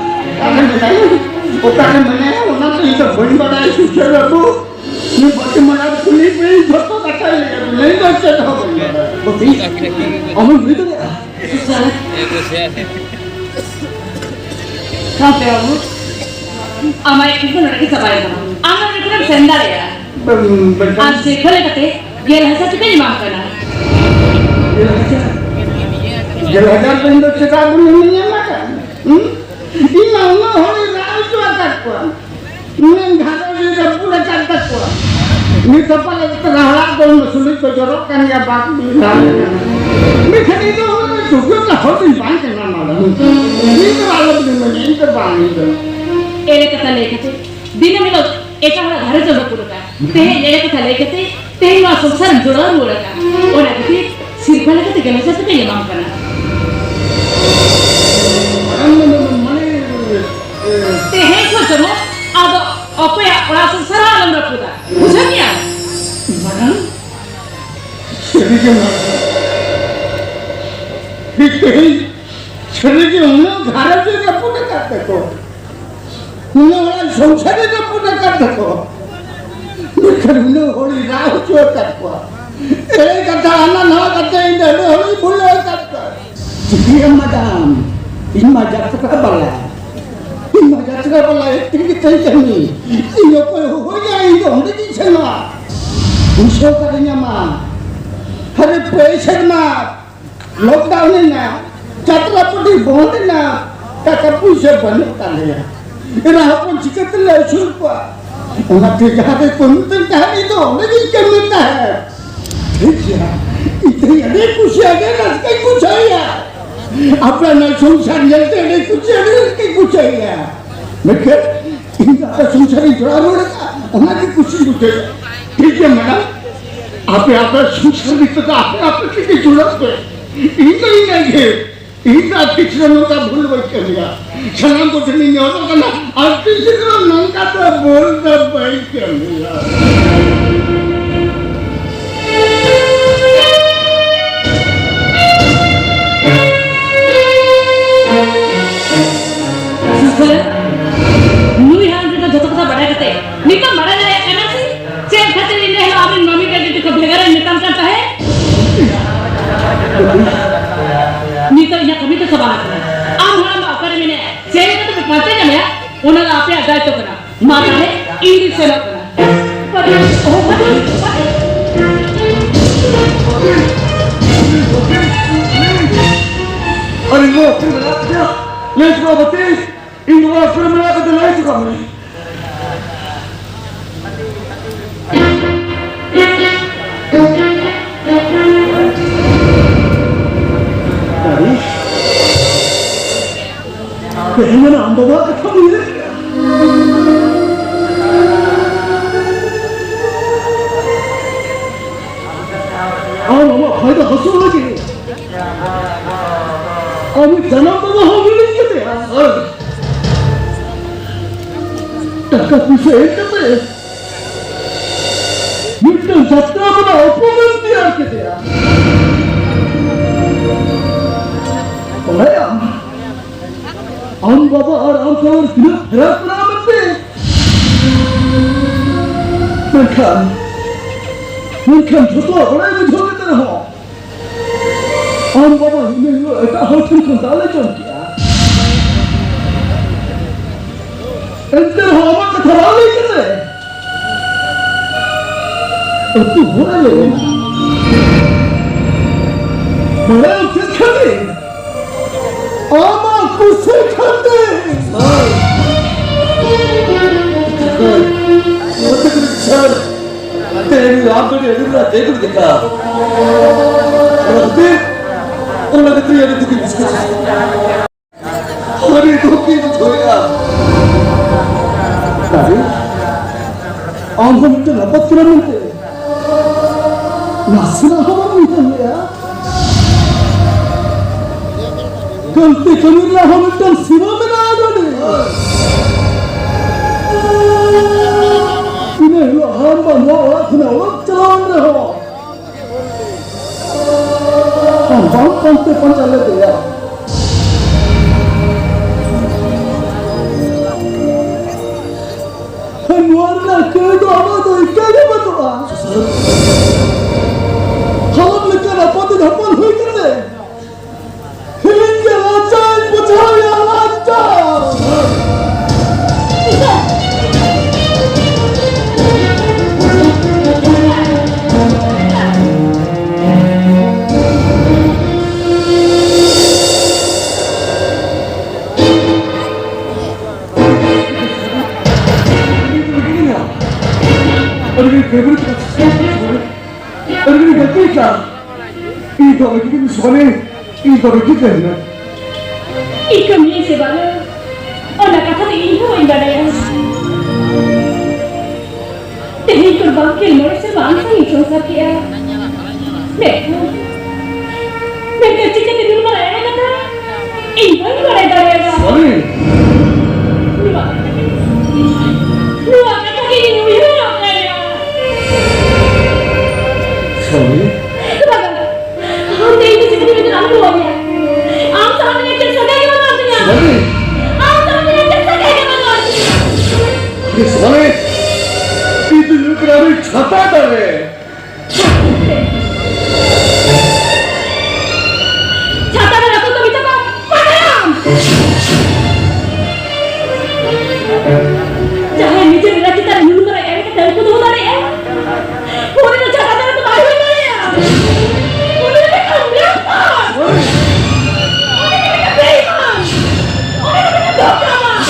ᱚᱠᱟᱨᱮ ᱢᱮᱱᱟᱭᱟ? ᱚᱠᱟᱨᱮ ᱢᱮᱱᱟᱭᱟ? ᱚᱱᱟ ᱤᱧ ᱫᱚ ᱵᱟᱹᱧ ᱵᱟᱲᱟᱭᱟ ᱥᱩᱥᱟᱹᱨ ᱵᱟᱹᱵᱩ᱾ ᱩᱱᱤ ᱵᱟᱹᱴᱤ ᱢᱟᱰᱟᱨ ᱠᱩᱞᱤ ᱯᱮ, ᱤᱧ ᱡᱷᱚᱛᱚ ᱠᱟᱛᱷᱟᱭ ᱞᱟᱹᱭ ᱟᱹᱫᱤᱧᱟ, ᱤᱧ ᱫᱚ ᱪᱮᱫ ᱦᱚᱸ ᱵᱟᱹᱧ ᱵᱟᱲᱟᱭᱟ᱾ ᱵᱟᱹᱵᱩ, ᱚᱦᱚᱢ ᱞᱟᱹᱭ ᱫᱟᱲᱮᱭᱟᱜᱼᱟ᱾ ᱥᱩᱥᱟᱹᱨ᱾ ᱥᱟᱶᱛᱮ ᱵᱟᱹᱵᱩ, ᱟᱢᱟᱜ ᱮᱠᱴᱤᱝ ᱫᱚ ᱱᱚᱰᱮ ᱜᱮ ᱪᱟᱵᱟᱭᱮᱱ ᱛᱟᱢᱟ᱾ ᱟᱢ ᱫᱚ ᱱᱚᱰᱮ ᱠᱷᱚᱱᱮᱢ ᱥᱮᱱ ᱫᱟᱲᱮᱭᱟᱜᱼᱟ᱾ ᱵᱟᱹᱧ, ᱵᱟᱹᱧ᱾ ᱟᱨ ᱥᱤᱨᱯᱷᱟᱹ ᱞᱮᱠᱟᱛᱮ ᱜᱮᱞ ᱦᱟᱡᱟᱨ ᱴᱟᱠᱟᱧ ᱮᱢᱟᱢ ᱠᱟᱱᱟ᱾ ᱜᱮᱞ ᱦᱟᱡᱟᱨ? ᱜᱮᱞ ᱦᱟᱡᱟᱨ ᱫᱚ ᱤᱧ ᱫᱚ ᱪᱮᱫᱟᱜ ᱵᱟᱹᱧ ᱧᱟᱢ ᱟᱠᱟᱫ? ᱦᱩᱸ? ᱤᱧ ᱢᱟ ᱩᱱᱟᱹᱜ ᱦᱚᱲᱤᱧ ᱨᱟᱜ ᱦᱚᱪᱚ ᱟᱠᱟᱫ ᱠᱚᱣᱟ᱾ ᱤᱧᱟᱹᱝ ᱜᱷᱟᱨᱚᱸᱡᱽ ᱤᱧ ᱨᱟᱹᱯᱩᱫ ᱟᱠᱟᱫ ᱛᱟᱠᱚᱣᱟ᱾ ᱱᱤᱛ ᱦᱚᱸ ᱯᱟᱞᱮ ᱨᱟᱦᱲᱟ ᱫᱚ ᱥᱩᱞᱩᱡ ᱠᱚ ᱡᱚᱨᱚᱜ ᱠᱟᱱ ᱜᱮᱭᱟ, ᱵᱟᱠ ᱵᱤᱞᱟ᱾ ᱢᱮᱱᱠᱷᱟᱱ ᱤᱧ ᱫᱚ ᱩᱱᱟᱹᱜ ᱥᱩᱠᱷ ᱨᱮᱱᱟᱜ ᱦᱚᱲ ᱫᱚᱧ ᱵᱟᱝ ᱠᱟᱱᱟ, ᱢᱟᱰᱟᱢ᱾ ᱤᱧ ᱫᱚ ᱟᱞᱚᱢ ᱧᱩᱢᱟᱹᱧᱟ, ᱤᱧ ᱫᱚ ᱵᱟᱝ, ᱤᱧ ᱫᱚ᱾ ᱮᱲᱮ ᱠᱟᱛᱷᱟ ᱞᱟᱹᱭ ᱠᱟᱛᱮ ᱫᱤᱱᱟᱹᱢ ᱦᱤᱞᱳᱜ ᱮᱴᱟᱜ ᱦᱚᱲᱟᱜ ᱜᱷᱟᱨᱚᱸᱡᱽ ᱮᱢ ᱨᱟᱹᱯᱩᱫ ᱟᱠᱟᱫ᱾ ᱛᱮᱦᱮᱧ ᱮᱲᱮ ᱠᱟᱛᱷᱟ ᱞᱟᱹᱭ ᱠᱟᱛᱮ ᱛᱮᱦᱮᱧ ᱱᱚᱣᱟ ᱥᱚᱝᱥᱟᱨᱮᱢ ᱡᱚᱲᱟᱣ ᱨᱩᱣᱟᱹᱲ ᱟᱠᱟᱫ᱾ ᱚᱱᱟ ᱠᱷᱟᱹᱛᱤᱨ ᱥᱤᱨᱯᱷᱟᱹ ᱞᱮᱠᱟᱛᱮ ᱜᱮᱞ ᱦᱟᱡᱟᱨ ᱴᱟᱠᱟᱧ ᱮᱢᱟᱢ ᱠᱟᱱᱟ᱾ ᱢᱟᱱᱮ, ᱢᱟᱱᱮ, ᱮ, ᱛᱮᱦᱮᱧ ᱠᱷᱚᱱ ᱡᱮᱢᱚᱱ ᱟᱫᱚ ᱚᱠᱚᱭᱟᱜ ᱚᱲᱟᱜ ᱥᱚᱝᱥᱟᱨ ᱦᱚᱸ ᱟᱞᱚᱢ ᱨᱟᱹᱯᱩᱫᱟ᱾ ᱵᱩᱡᱷᱟᱹᱣ ᱠᱮᱜᱼᱟᱢ? ᱢᱟᱰᱟᱢ, ᱥᱟᱹᱨᱤᱜᱮ ᱢᱟᱰᱟᱢ᱾ ᱴᱷᱤᱠ ᱛᱮᱦᱮᱧ ᱥᱟᱹᱨᱤᱜᱮ ᱩᱱᱟᱹᱜ ᱜᱷᱟᱨᱚᱸᱡᱽ ᱮ ᱨᱟᱹᱯᱩᱫ ᱟᱠᱟᱫ ᱛᱟᱠᱚ, ᱩᱱᱟᱹᱜ ᱦᱚᱲᱟᱜ ᱥᱚᱝᱥᱟᱨ ᱮ ᱨᱟᱹᱯᱩᱫ ᱟᱠᱟᱫ ᱛᱟᱠᱚ, ᱢᱮᱱᱠᱷᱟᱱ ᱩᱱᱟᱹᱜ ᱦᱚᱲᱤᱧ ᱨᱟᱜ ᱦᱚᱪᱚ ᱟᱠᱟᱫ ᱠᱚᱣᱟ, ᱮᱲᱮ ᱠᱟᱛᱷᱟ ᱦᱟᱱᱟ ᱱᱟᱣᱟ ᱠᱟᱛᱷᱟ ᱤᱧ ᱫᱚ ᱟᱹᱰᱤ ᱦᱚᱲᱤᱧ ᱵᱷᱩᱞᱟᱹᱣ ᱟᱠᱟᱫ ᱠᱚᱣᱟ᱾ ᱪᱤᱠᱟᱹᱭᱟᱢ ᱢᱟᱰᱟᱢ, ᱤᱧ ᱢᱟ ᱡᱟᱛᱨᱟ ᱵᱟᱞᱟ, ᱤᱧ ᱢᱟ ᱡᱟᱛᱨᱟ ᱵᱟᱞᱟ ᱮᱠᱴᱤᱝ ᱜᱮ ᱛᱟᱹᱧ ᱠᱟᱹᱢᱤ, ᱤᱧ ᱚᱠᱚᱭ ᱦᱚᱦᱚᱧᱟ ᱤᱧ ᱫᱚ ᱚᱸᱰᱮ ᱜᱤᱧ ᱥᱮᱱᱚᱜᱼᱟ᱾ ᱯᱩᱭᱥᱟᱹ ᱚᱠᱟᱨᱮ ᱧᱟᱢᱟ? ᱟᱨᱮ ᱯᱮ ᱥᱮᱨᱢᱟ ᱞᱚᱠᱰᱟᱣᱩᱱ ᱮᱱᱟ, ᱡᱟᱛᱨᱟ ᱯᱟᱹᱴᱤ ᱵᱚᱱᱫ ᱮᱱᱟ, ᱴᱟᱠᱟ ᱯᱩᱭᱥᱟᱹ ᱵᱟᱹᱱᱩᱜ ᱛᱟᱞᱮᱭᱟ, ᱮᱨᱟ ᱦᱚᱯᱚᱱ ᱪᱤᱠᱟᱹ ᱛᱮᱞᱮ ᱟᱹᱥᱩᱞ ᱠᱚᱣᱟ? ᱚᱱᱟᱛᱮ ᱡᱟᱦᱟᱸ ᱨᱮ ᱠᱟᱹᱢᱤ ᱛᱟᱦᱮᱸ ᱤᱧ ᱫᱚ ᱚᱸᱰᱮ ᱜᱤᱧ ᱠᱟᱹᱢᱤ ᱛᱟᱦᱮᱸᱫ᱾ ᱴᱷᱤᱠ ᱜᱮᱭᱟ, ᱤᱧ ᱫᱚ ᱟᱹᱰᱤ ᱠᱩᱥᱤ, ᱟᱹᱰᱤ ᱨᱟᱹᱥᱠᱟᱹᱧ ᱵᱩᱡᱷᱟᱹᱣᱮᱫᱼᱟ᱾ ᱟᱯᱮ ᱚᱱᱟ ᱥᱚᱝᱥᱟᱨ ᱧᱮᱞᱛᱮ ᱟᱹᱰᱤ ᱠᱩᱥᱤ, ᱟᱹᱰᱤ ᱨᱟᱹᱥᱠᱟᱹᱧ ᱵᱩᱡᱷᱟᱹᱣᱮᱫᱼᱟ᱾ ᱢᱮᱱᱠᱷᱟᱱ ᱤᱧ ᱫᱚ ᱟᱯᱮ ᱥᱚᱝᱥᱟᱨ ᱤᱧ ᱡᱚᱲᱟᱣ ᱨᱩᱣᱟᱹᱲ ᱟᱠᱟᱫᱼᱟ, ᱚᱱᱟ ᱜᱮ ᱠᱩᱥᱤᱧ ᱵᱩᱡᱷᱟᱹᱣᱮᱫᱼᱟ᱾ ᱴᱷᱤᱠ ᱜᱮᱭᱟ ᱢᱮᱰᱟᱢ, ᱟᱯᱮ ᱟᱯᱮ ᱥᱚᱝᱥᱟᱨ ᱱᱤᱛᱚᱜ ᱫᱚ ᱟᱯᱮ ᱟᱯᱮ ᱛᱮᱜᱮ ᱡᱩᱲᱟᱹᱜ ᱯᱮ᱾ ᱤᱧ ᱫᱚ ᱤᱱᱟᱹᱜᱮ, ᱤᱧ ᱫᱚ ᱟᱨ ᱛᱤᱥ ᱨᱮ ᱱᱚᱝᱠᱟ ᱵᱷᱩᱞ ᱵᱟᱹᱧ ᱠᱟᱹᱢᱤᱭᱟ᱾ ᱥᱟᱱᱟᱢ ᱠᱚ ᱴᱷᱮᱱᱤᱧ ᱱᱮᱦᱚᱨᱚᱜ ᱠᱟᱱᱟ, ᱟᱨ ᱛᱤᱥ ᱨᱮᱦᱚᱸ ᱱᱚᱝᱠᱟ ᱫᱚ ᱵᱷᱩᱞ ᱫᱚ ᱵᱟᱹᱧ ᱠᱟᱹᱢᱤᱭᱟ᱾ ᱥᱩᱥᱟᱹᱨ, ᱱᱩᱭ ᱦᱟᱲᱟᱢ ᱴᱷᱮᱱ ᱫᱚ ᱡᱚᱛᱚ ᱠᱟᱛᱷᱟ ᱵᱟᱰᱟᱭ ᱠᱟᱱᱟ᱾ ᱢᱟ ᱛᱟᱦᱞᱮ, ᱤᱧ ᱫᱩᱧ ᱥᱮᱱᱚᱜ ᱠᱟᱱᱟ᱾ ᱯᱟᱴᱤ, ᱚᱦᱚ, ᱯᱟᱴᱤ, ᱯᱟᱴᱤ᱾ ᱟᱨᱮ ᱜᱚ, ᱯᱷᱤᱨ ᱢᱮᱱᱟᱜ ᱛᱤᱧᱟ᱾ ᱞᱟᱹᱭ ᱦᱚᱪᱚ ᱠᱟᱜ ᱢᱮ, ᱤᱧ ᱱᱚᱣᱟ ᱯᱷᱤᱨ ᱢᱮᱱᱟᱜ ᱠᱟᱛᱮ ᱞᱟᱹᱭ ᱦᱚᱪᱚ ᱠᱟᱜ ᱢᱮ᱾ ᱫᱟᱨᱮ, ᱛᱮᱦᱮᱧ ᱚᱱᱟ ᱟᱢ ᱵᱟᱵᱟᱣᱟᱜ ᱠᱟᱛᱷᱟᱢ ᱩᱭᱦᱟᱹᱨ ᱠᱮᱫᱟ? ᱟᱢ ᱟᱢᱟᱜ ᱯᱷᱟᱭᱫᱟ ᱦᱟᱹᱥᱩᱞ ᱞᱟᱹᱜᱤᱫ ᱟᱢ ᱡᱟᱱᱟᱢ ᱵᱟᱵᱟ ᱦᱚᱸ ᱦᱤᱲᱤᱧ ᱠᱮᱫᱮᱭᱟ᱾ ᱴᱟᱠᱟ ᱯᱩᱭᱥᱟᱹ ᱮᱢ ᱠᱟᱛᱮ ᱢᱤᱫᱴᱟᱝ ᱡᱟᱛᱨᱟ ᱵᱟᱞᱟ ᱚᱯᱚᱢᱟᱱ ᱛᱮᱭᱟᱨ ᱠᱮᱫᱮᱭᱟ᱾ ᱵᱟᱲᱟᱭᱟᱢ, ᱟᱢ ᱵᱟᱵᱟ ᱟᱨ ᱟᱢ ᱛᱟᱞᱟᱨᱮ ᱛᱤᱱᱟᱹᱜ ᱯᱷᱟᱨᱟᱠ ᱢᱮᱱᱟᱜᱼᱟ ᱢᱮᱱᱛᱮ? ᱢᱮᱱᱠᱷᱟᱱ, ᱢᱮᱱᱠᱷᱟᱱ ᱡᱷᱚᱛᱚᱣᱟᱜ ᱵᱟᱲᱟᱭ ᱵᱩᱡᱷᱟᱹᱣ ᱠᱟᱛᱮ ᱨᱮᱦᱚᱸ ᱟᱢ ᱵᱟᱵᱟ ᱤᱱᱟᱹ ᱦᱤᱞᱳᱜ ᱮᱴᱟᱜ ᱦᱚᱲ ᱴᱷᱮᱱ ᱠᱷᱚᱱ ᱫᱟᱜ ᱞᱮ ᱡᱚᱢ ᱠᱮᱜᱼᱟ᱾ ᱮᱱᱛᱮ ᱨᱮᱦᱚᱸ ᱟᱢᱟᱜ ᱠᱟᱛᱷᱟ ᱵᱟᱝ ᱞᱟᱹᱭ ᱠᱟᱛᱮ ᱟᱹᱛᱩ ᱦᱚᱲ ᱮ ᱞᱟᱹᱭ ᱮᱱᱟ᱾ ᱵᱟᱲᱟᱭᱟᱢ ᱪᱮᱫ ᱠᱷᱟᱹᱛᱤᱨ? ᱟᱢᱟᱜ ᱠᱩᱥᱤ ᱠᱷᱟᱹᱛᱤᱨ᱾ ᱛᱮᱦᱮᱧ ᱟᱢ ᱫᱚ ᱟᱹᱰᱤ ᱨᱟᱜ ᱡᱮ ᱠᱚ ᱞᱮᱠᱟ᱾ ᱚᱱᱟ ᱠᱷᱟᱹᱛᱤᱨ, ᱚᱱᱟ ᱠᱷᱟᱹᱛᱤᱨ ᱟᱹᱰᱤ ᱫᱩᱠᱤᱧ ᱵᱩᱡᱷᱟᱹᱣᱟ᱾ ᱟᱹᱰᱤ ᱫᱩᱠᱤᱧ ᱵᱩᱡᱷᱟᱹᱣᱮᱫᱼᱟ᱾ ᱫᱟᱨᱮ, ᱟᱢ ᱦᱚᱸ ᱢᱤᱫᱴᱮᱱ ᱟᱯᱟᱛ ᱠᱟᱱᱟ ᱢᱮᱱᱛᱮ ᱱᱟᱥᱮᱱᱟᱜ ᱦᱚᱸ ᱵᱟᱢ ᱩᱭᱦᱟᱹᱨ ᱞᱮᱫᱼᱟ? ᱜᱟᱹᱞᱛᱤ ᱠᱟᱹᱢᱤ ᱨᱮᱱᱟᱜ ᱦᱚᱸ ᱢᱤᱫᱴᱟᱝ ᱥᱤᱢᱟᱹ ᱢᱮᱱᱟᱜᱼᱟ, ᱰᱟᱰᱤ᱾ ᱤᱱᱟᱹ ᱦᱤᱞᱳᱜ ᱦᱟᱲᱟᱢ ᱵᱟ ᱱᱚᱣᱟ ᱚᱲᱟᱜ ᱠᱷᱚᱱᱟᱜ ᱚᱲᱟᱜ ᱪᱟᱞᱟᱣ ᱮᱱ ᱨᱮᱦᱚᱸ, ᱟᱢ ᱵᱟᱢ ᱯᱟᱱᱛᱮ ᱯᱟᱸᱡᱟ ᱞᱮᱫᱮᱭᱟ᱾ ᱱᱚᱣᱟ ᱨᱮᱱᱟᱜ ᱠᱟᱹᱭ ᱫᱚ ᱟᱢᱟᱜ ᱫᱚ ᱮᱠᱟᱞ ᱜᱮ ᱵᱟᱹᱱᱩᱜᱼᱟ᱾ ᱦᱟᱲᱟᱢ ᱞᱮᱠᱟᱱ ᱟᱯᱟᱛᱤᱡ ᱦᱚᱯᱚᱱ ᱦᱩᱭ ᱠᱟᱛᱮ ᱤᱧ ᱜᱮ ᱞᱟᱡᱟᱣ ᱤᱧ ᱵᱩᱡᱷᱟᱹᱣᱮᱫᱼᱟ, ᱞᱟᱡᱟᱣ᱾ ᱟᱹᱰᱤ ᱜᱟᱹᱞᱛᱤ ᱠᱟᱱᱟ᱾ ᱤᱧ ᱫᱚ ᱵᱟᱹᱧ ᱪᱤᱠᱟᱹᱭᱟ᱾ ᱤᱧ ᱫᱚ ᱵᱟᱹᱧ ᱪᱤᱠᱟᱹᱭᱟ᱾ ᱤᱧ ᱠᱟᱹᱢᱤᱭᱟᱹᱧ ᱥᱮ ᱵᱟᱝᱟ? ᱚᱱᱟ ᱠᱟᱛᱷᱟ ᱫᱚ ᱤᱧ ᱦᱚᱸ ᱵᱟᱹᱧ ᱵᱟᱰᱟᱭᱟ᱾ ᱛᱮᱦᱮᱧ ᱠᱷᱚᱱ ᱵᱟᱨ ᱜᱮᱞ ᱢᱚᱬᱮ ᱥᱮᱨᱢᱟ ᱟᱢ ᱥᱟᱶ ᱤᱧ ᱥᱚᱝᱥᱟᱨ ᱠᱮᱜᱼᱟ᱾ ᱢᱮᱱᱠᱷᱟᱱ, ᱢᱮᱱᱠᱷᱟᱱ ᱪᱤᱠᱟᱹᱛᱮ ᱱᱩᱱ ᱢᱟᱨᱟᱝ ᱮᱲᱮ ᱠᱟᱛᱷᱟ ᱤᱧ ᱵᱟᱹᱧ ᱵᱟᱲᱟᱭ ᱫᱟᱲᱮᱭᱟᱫᱟ? ᱥᱚᱨᱮᱱ! ᱱᱚᱣᱟ, ᱱᱚᱣᱟ ᱠᱟᱛᱷᱟ ᱜᱮ ᱤᱧ ᱩᱭᱦᱟᱹᱨ ᱧᱟᱢ ᱫᱟᱲᱮᱭᱟᱜᱼᱟ᱾ ᱥᱚᱨᱮᱱ! ᱵᱟᱵᱟ, ᱟᱢ ᱫᱚ ᱤᱧ ᱫᱚ ᱡᱤᱵᱚᱱ ᱨᱮᱫᱚ ᱟᱞᱚᱢ ᱨᱩᱣᱟᱹᱲ ᱢᱮᱭᱟ᱾ ᱟᱢ ᱥᱟᱞᱟᱜ ᱫᱚ ᱤᱧᱟᱹᱜ ᱪᱮᱫ ᱥᱟᱹᱜᱟᱹᱭ ᱜᱮ ᱵᱟᱹᱱᱩᱜᱼᱟ ᱛᱤᱧᱟ᱾ ᱥᱚᱨᱮᱱ! ᱟᱢ ᱥᱟᱞᱟᱜ ᱫᱚ ᱤᱧᱟᱹᱜ ᱪᱮᱫ ᱥᱟᱹᱜᱟᱹᱭ ᱜᱮ ᱵᱟᱹᱱᱩᱜᱼᱟ ᱛᱤᱧᱟ᱾ ᱥᱚᱨᱮᱱ! ᱤᱧ ᱫᱚ ᱧᱩᱨ ᱠᱟᱱᱟ ᱟᱹᱰᱤ ᱪᱷᱟᱛᱟ ᱫᱟᱨᱮ᱾ ᱪᱷᱟᱛᱟ ᱨᱮ ᱨᱟᱹᱯᱩᱫ ᱠᱟᱹᱢᱤ ᱛᱟᱠᱚ ᱯᱟᱲᱦᱟᱜ ᱟᱢ᱾ ᱡᱟᱦᱟᱸᱭ ᱱᱤᱡᱮᱨ ᱮᱨᱟ ᱪᱮᱛᱟᱱ ᱨᱮ ᱱᱩᱱ ᱢᱟᱨᱟᱝ ᱮᱲᱮ ᱠᱟᱛᱮ ᱩᱱᱠᱩ ᱫᱚᱦᱚ ᱫᱟᱲᱮᱭᱟᱜᱼᱟ, ᱩᱱᱤ ᱫᱚ ᱪᱷᱟᱛᱟ ᱫᱟᱨᱮ ᱫᱚ ᱵᱟᱭ ᱦᱩᱭ ᱫᱟᱲᱮᱭᱟᱜᱼᱟ᱾ ᱩᱱᱤ ᱫᱚ ᱢᱤᱫᱴᱟᱝ ᱵᱮᱯᱟᱨ᱾ ᱩᱱᱤ ᱫᱚ ᱢᱤᱫᱴᱟᱝ ᱵᱮᱭᱤᱢᱟᱱ᱾ ᱩᱱᱤ ᱫᱚ ᱢᱤᱫᱴᱟᱝ ᱫᱷᱳᱠᱟᱵᱟᱡ᱾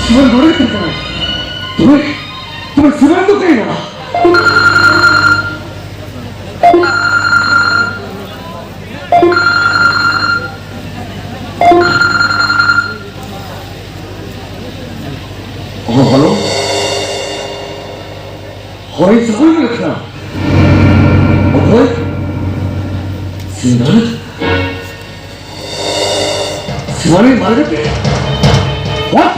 ᱥᱤᱵᱟᱱ ᱱᱚᱰᱮ ᱜᱮ ᱛᱟᱦᱮᱸ ᱠᱟᱱᱟᱭ᱾ ᱛᱚᱵᱮ, ᱛᱚᱵᱮ ᱥᱤᱵᱟᱱ ᱫᱚ ᱚᱠᱟᱭᱮᱱᱟ? ᱦᱚᱸ, ᱦᱮᱞᱳ᱾ ᱦᱳᱭ, ᱥᱟᱹᱜᱩᱱ ᱧᱤᱫᱟᱹ᱾ ᱚᱠᱚᱭ? ᱥᱤᱵᱟᱱ? ᱥᱤᱵᱟᱱᱤ ᱢᱟᱨᱮ ᱠᱟᱛᱮ? What?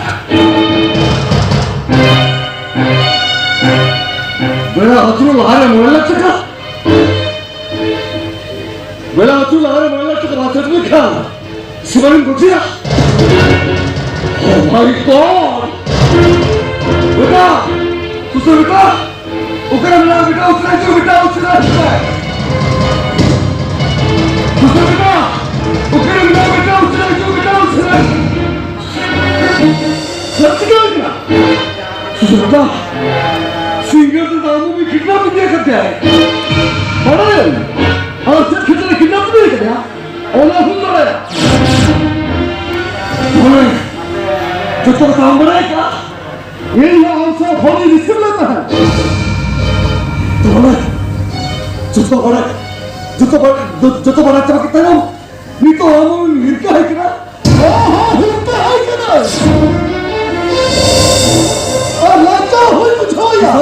ᱵᱮᱲᱟ ᱟᱹᱪᱩᱨᱚᱜ ᱞᱟᱦᱟᱨᱮ ᱢᱚᱬᱮ ᱞᱟᱠᱷ ᱴᱟᱠᱟ? ᱵᱮᱲᱟ ᱟᱹᱪᱩᱨ ᱞᱟᱦᱟᱨᱮ ᱢᱚᱬᱮ ᱞᱟᱠᱷ ᱴᱟᱠᱟ ᱵᱟᱝ ᱥᱮᱴᱮᱨ ᱞᱮᱠᱷᱟᱱ ᱥᱤᱵᱟᱱᱤᱢ ᱜᱚᱡᱮᱭᱟ? Oh my God! ᱵᱮᱴᱟ! ᱥᱩᱥᱟᱹᱨ ᱵᱮᱴᱟ! ᱚᱠᱟᱨᱮ ᱢᱮᱱᱟᱜᱼᱟ ᱵᱮᱴᱟ? ᱩᱥᱟᱹᱨᱟ ᱦᱤᱡᱩᱜ ᱵᱮᱴᱟ, ᱩᱥᱟᱹᱨᱟ ᱦᱤᱡᱩᱜ ᱢᱮ᱾ ᱫᱩᱥᱨᱟ ᱵᱮᱴᱟ, ᱚᱠᱟᱨᱮ ᱢᱮᱱᱟᱜᱼᱟ ᱵᱮᱴᱟ? ᱩᱥᱟᱹᱨᱟ ᱦᱤᱡᱩᱜ ᱵᱮᱴᱟ, ᱩᱥᱟᱹᱨᱟ᱾ ᱪᱮᱫ ᱪᱤᱠᱟᱹ ᱠᱟᱱᱟ? ᱫᱩᱥᱨᱟ ᱵᱮᱴᱟ, ᱥᱤᱝᱜᱟᱨ ᱫᱚ ᱫᱟᱢᱩ ᱢᱤ ᱠᱤᱰᱱᱟᱯ ᱤᱫᱤ ᱠᱟᱫᱮᱭᱟᱭ᱾ ᱵᱟᱲᱟᱭᱟᱢ? ᱟᱨ ᱪᱮᱫ ᱠᱷᱟᱹᱛᱤᱨ ᱠᱤᱰᱱᱟᱯ ᱤᱫᱤ ᱠᱟᱫᱮᱭᱟ? ᱚᱱᱟ ᱦᱩᱭ ᱫᱟᱲᱮᱭᱟᱜᱼᱟ᱾ ᱢᱟᱱᱮ, ᱡᱚᱛᱚ ᱠᱟᱛᱷᱟ ᱟᱢ ᱵᱟᱲᱟᱭ ᱠᱟᱜᱼᱟ? ᱤᱧ ᱦᱚᱸ ᱟᱢ ᱥᱟᱶ ᱯᱷᱳᱱ ᱤᱧ ᱨᱤᱥᱤᱵᱷ ᱞᱮᱫ ᱛᱟᱦᱮᱸᱫ᱾ ᱛᱚᱵᱮ ᱡᱚᱛᱚ ᱵᱟᱲᱟᱭ, ᱡᱚᱛᱚ ᱵᱟᱲᱟᱭ, ᱡᱚ-, ᱡᱚᱛᱚ ᱵᱟᱲᱟᱭ ᱪᱟᱵᱟ ᱠᱮᱫ ᱛᱟᱭᱚᱢ, ᱱᱤᱛᱚᱜ ᱟᱢ ᱦᱚᱸᱢ ᱦᱤᱨᱠᱟᱹ ᱟᱭ ᱠᱟᱱᱟ? ᱦᱚᱸ, ᱦᱚᱸ, ᱦᱤᱨᱠᱟᱹ ᱟᱭ ᱠᱟᱱᱟ᱾ ᱟᱨ ᱞᱟᱡᱟᱣ ᱦᱚᱸᱭ ᱵᱩᱡᱷᱟᱹᱣ ᱮᱭᱟ᱾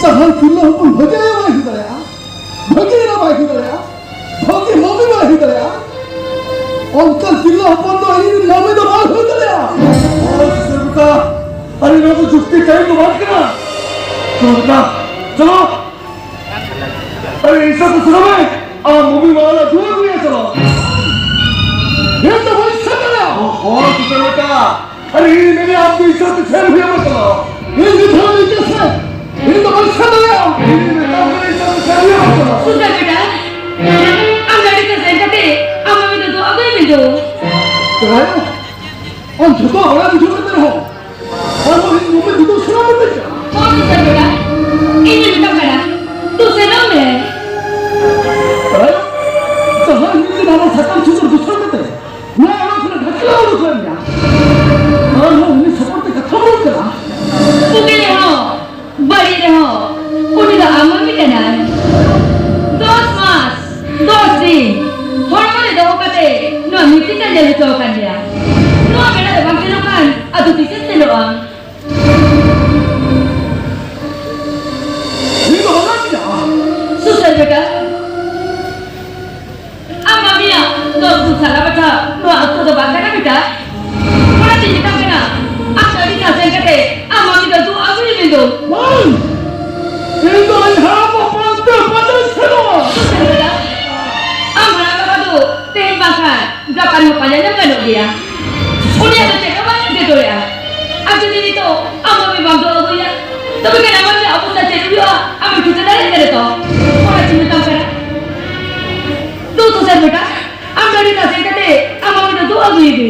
ᱡᱟᱦᱟᱸᱭ ᱛᱤᱨᱞᱟᱹ ᱦᱚᱯᱚᱱ ᱵᱷᱟᱹᱜᱤ ᱵᱟᱭ ᱦᱩᱭ ᱫᱟᱲᱮᱭᱟᱜᱼᱟ, ᱵᱷᱟᱹᱜᱤ ᱮᱨᱟ ᱵᱟᱭ ᱦᱩᱭ ᱫᱟᱲᱮᱭᱟᱜᱼᱟ, ᱵᱷᱟᱹᱜᱤ ᱢᱟᱹᱢᱤ ᱵᱟᱭ ᱦᱩᱭ ᱫᱟᱲᱮᱭᱟᱜᱼᱟ, ᱚᱱᱠᱟᱱ ᱛᱤᱨᱞᱟᱹ ᱦᱚᱯᱚᱱ ᱫᱚ ᱤᱧ ᱨᱤᱱ ᱢᱟᱹᱢᱤ ᱫᱚ ᱵᱟᱭ ᱦᱩᱭ ᱫᱟᱲᱮᱭᱟᱜᱼᱟ᱾ ᱚ, ᱥᱩᱥᱟᱹᱨ ᱵᱮᱴᱟ, ᱟᱨᱮ, ᱱᱚᱣᱟ ᱫᱚ ᱡᱩᱠᱛᱤ ᱴᱟᱭᱤᱢ ᱫᱚ ᱵᱟᱝ ᱠᱟᱱᱟ᱾ ᱥᱩᱥᱟᱹᱨ ᱵᱮᱴᱟ, ᱪᱚᱞᱚ᱾ ᱟᱨᱮ, ᱤᱥᱟ ᱫᱚ ᱥᱩᱱᱟ ᱢᱮ, ᱟᱢ ᱢᱟᱹᱢᱤ ᱢᱟᱞᱟ ᱫᱩᱣᱟᱹᱨ ᱨᱮ ᱪᱚᱞᱚ᱾ ᱤᱧ ᱫᱚ ᱵᱟᱹᱧ ᱥᱮᱱ ᱫᱟᱲᱮᱭᱟᱜᱼᱟ᱾ ᱚ, ᱦᱚ, ᱥᱩᱥᱟᱹᱨ ᱵᱮᱴᱟ, ᱟᱨᱮ, ᱤᱧ ᱢᱮᱱᱮᱫᱼᱟ, ᱟᱢ ᱫᱚ ᱤᱧ ᱥᱟᱶᱛᱮ ᱥᱮᱱ ᱦᱩᱭ ᱟᱢᱟ ᱛᱚ᱾ ᱤᱧ ᱫᱚ ᱛᱷᱚᱲᱟ ᱤᱧ ᱥᱮᱱ, ᱤᱧ ᱫᱚ ᱵᱟᱹᱧ ᱥᱮᱱ ᱫᱟᱲᱮᱭᱟᱜᱼᱟ᱾ ᱤᱧ ᱢᱮᱛᱟᱢ ᱠᱟᱱᱟ, ᱤᱧ ᱥᱟᱶᱛᱮ ᱥᱮᱱ ᱦᱩᱭ ᱟᱢᱟ ᱛᱚ᱾ ᱥᱩᱥᱟᱹᱨ ᱵᱮᱴᱟ, ᱟᱢ ᱜᱟᱹᱰᱤ ᱛᱮ ᱥᱮᱱ ᱠᱟᱛᱮ ᱟᱢ ᱢᱟᱹᱢᱤ ᱫᱚ ᱫᱚᱦᱚ ᱟᱹᱜᱩᱭ ᱢᱮ ᱫᱚ᱾ ᱪᱟᱞᱟᱣ? ᱟᱢ ᱡᱷᱚᱛᱚ ᱵᱟᱲᱟᱭ ᱵᱩᱡᱷᱟᱹᱣ ᱠᱟᱛᱮ ᱨᱮᱦᱚᱸ ᱟᱨᱦᱚᱸ ᱤᱧ ᱢᱟᱹᱢᱤ ᱫᱚ ᱥᱟᱱᱟᱢ ᱠᱟᱛᱮ ᱪᱟᱞᱟᱜᱼᱟ᱾ ᱦᱳᱭ, ᱥᱩᱥᱟᱹᱨ ᱵᱮᱴᱟ, ᱤᱧ ᱢᱮᱛᱟᱢ ᱠᱟᱱᱟ, ᱛᱚ ᱥᱮᱱᱚᱜ ᱢᱮ᱾ ᱟᱨ ᱡᱟᱦᱟᱸ ᱤᱧ ᱱᱟᱣᱟ ᱥᱟᱠᱟᱢ ᱪᱷᱩᱛᱟᱹᱨ ᱫᱚᱥᱟᱨ ᱠᱟᱛᱮ ᱱᱚᱣᱟ ᱚᱲᱟᱜ ᱠᱷᱚᱱᱟᱜ ᱰᱷᱟᱠᱞᱟ ᱩᱰᱩᱠ ᱞᱮᱱ ᱜᱮᱭᱟ᱾ ᱛᱤᱥᱮᱢ ᱥᱮᱱᱚᱜᱼᱟ? ᱤᱧ ᱫᱚ ᱵᱟᱝ ᱪᱟᱞᱟᱜᱼᱟ᱾ ᱥᱩᱥᱟᱹᱨ ᱵᱮᱴᱟ, ᱟᱢ ᱢᱟᱢᱤᱭᱟᱜ ᱫᱚᱥ ᱫᱩ ᱥᱟᱞᱟ ᱵᱟᱪᱷᱟ ᱱᱚᱣᱟ ᱚᱠᱛᱚ ᱫᱚ ᱵᱟᱝ ᱠᱟᱱᱟ ᱵᱮᱴᱟ᱾ ᱚᱱᱟᱛᱮᱧ ᱢᱮᱛᱟᱢ ᱠᱟᱱᱟ, ᱟᱢ ᱫᱚ ᱟᱹᱰᱤ ᱥᱟᱥᱮᱱ ᱠᱟᱛᱮ ᱟᱢ ᱢᱟᱢᱤ ᱫᱚ ᱫᱩ ᱟᱹᱜᱩᱭ ᱢᱮ ᱫᱩ᱾ ᱵᱟᱝ! ᱤᱧ ᱫᱚ ᱤᱧ ᱦᱟᱲᱟᱢ ᱵᱟᱵᱟ ᱛᱮ ᱵᱟᱹᱧ ᱥᱮᱱᱚᱜᱼᱟ᱾ ᱥᱩᱥᱟᱹᱨ ᱵᱮᱴᱟ, ᱟᱢ ᱦᱟᱲᱟᱢ ᱵᱟᱵᱟ ᱫᱚ ᱛᱮᱦᱮᱧ ᱵᱟᱝᱠᱷᱟᱱ ᱜᱟᱯᱟ ᱨᱮᱦᱚᱸ ᱯᱟᱸᱡᱟ ᱧᱟᱢ ᱜᱟᱱᱚᱜ ᱜᱮᱭᱟ᱾ ᱩᱱᱤᱭᱟᱜ ᱫᱚ ᱪᱮᱫ ᱦᱚᱸ ᱵᱟᱝ ᱪᱤᱠᱟᱹ ᱫᱟᱲᱮᱭᱟᱜᱼᱟ᱾ ᱟᱨ ᱡᱩᱫᱤ ᱱᱤᱛᱚᱜ ᱟᱢ ᱢᱟᱢᱤ ᱵᱟᱢ ᱫᱚᱦᱚ ᱟᱹᱜᱩᱭᱟ, ᱛᱚᱵᱮ ᱠᱷᱟᱱ ᱟᱢᱟᱜ ᱪᱮᱫ ᱚᱵᱚᱥᱛᱟ ᱪᱮᱫ ᱦᱩᱭᱩᱜᱼᱟ, ᱟᱢᱮᱢ ᱴᱷᱤᱠᱟᱹ ᱫᱟᱲᱮᱭᱟᱜ ᱠᱟᱱᱟ ᱛᱚ? ᱚᱱᱟ ᱪᱮᱫ ᱢᱮᱛᱟᱢ ᱠᱟᱱᱟ? ᱫᱩ ᱥᱩᱥᱟᱹᱨ ᱵᱮᱴᱟ, ᱟᱢ ᱫᱚ ᱟᱹᱰᱤ ᱱᱟᱥᱮ ᱠᱟᱛᱮ ᱟᱢ ᱢᱟᱢᱤ ᱫᱚ ᱫᱩ ᱟᱹᱜᱩᱭᱮ ᱢᱮ᱾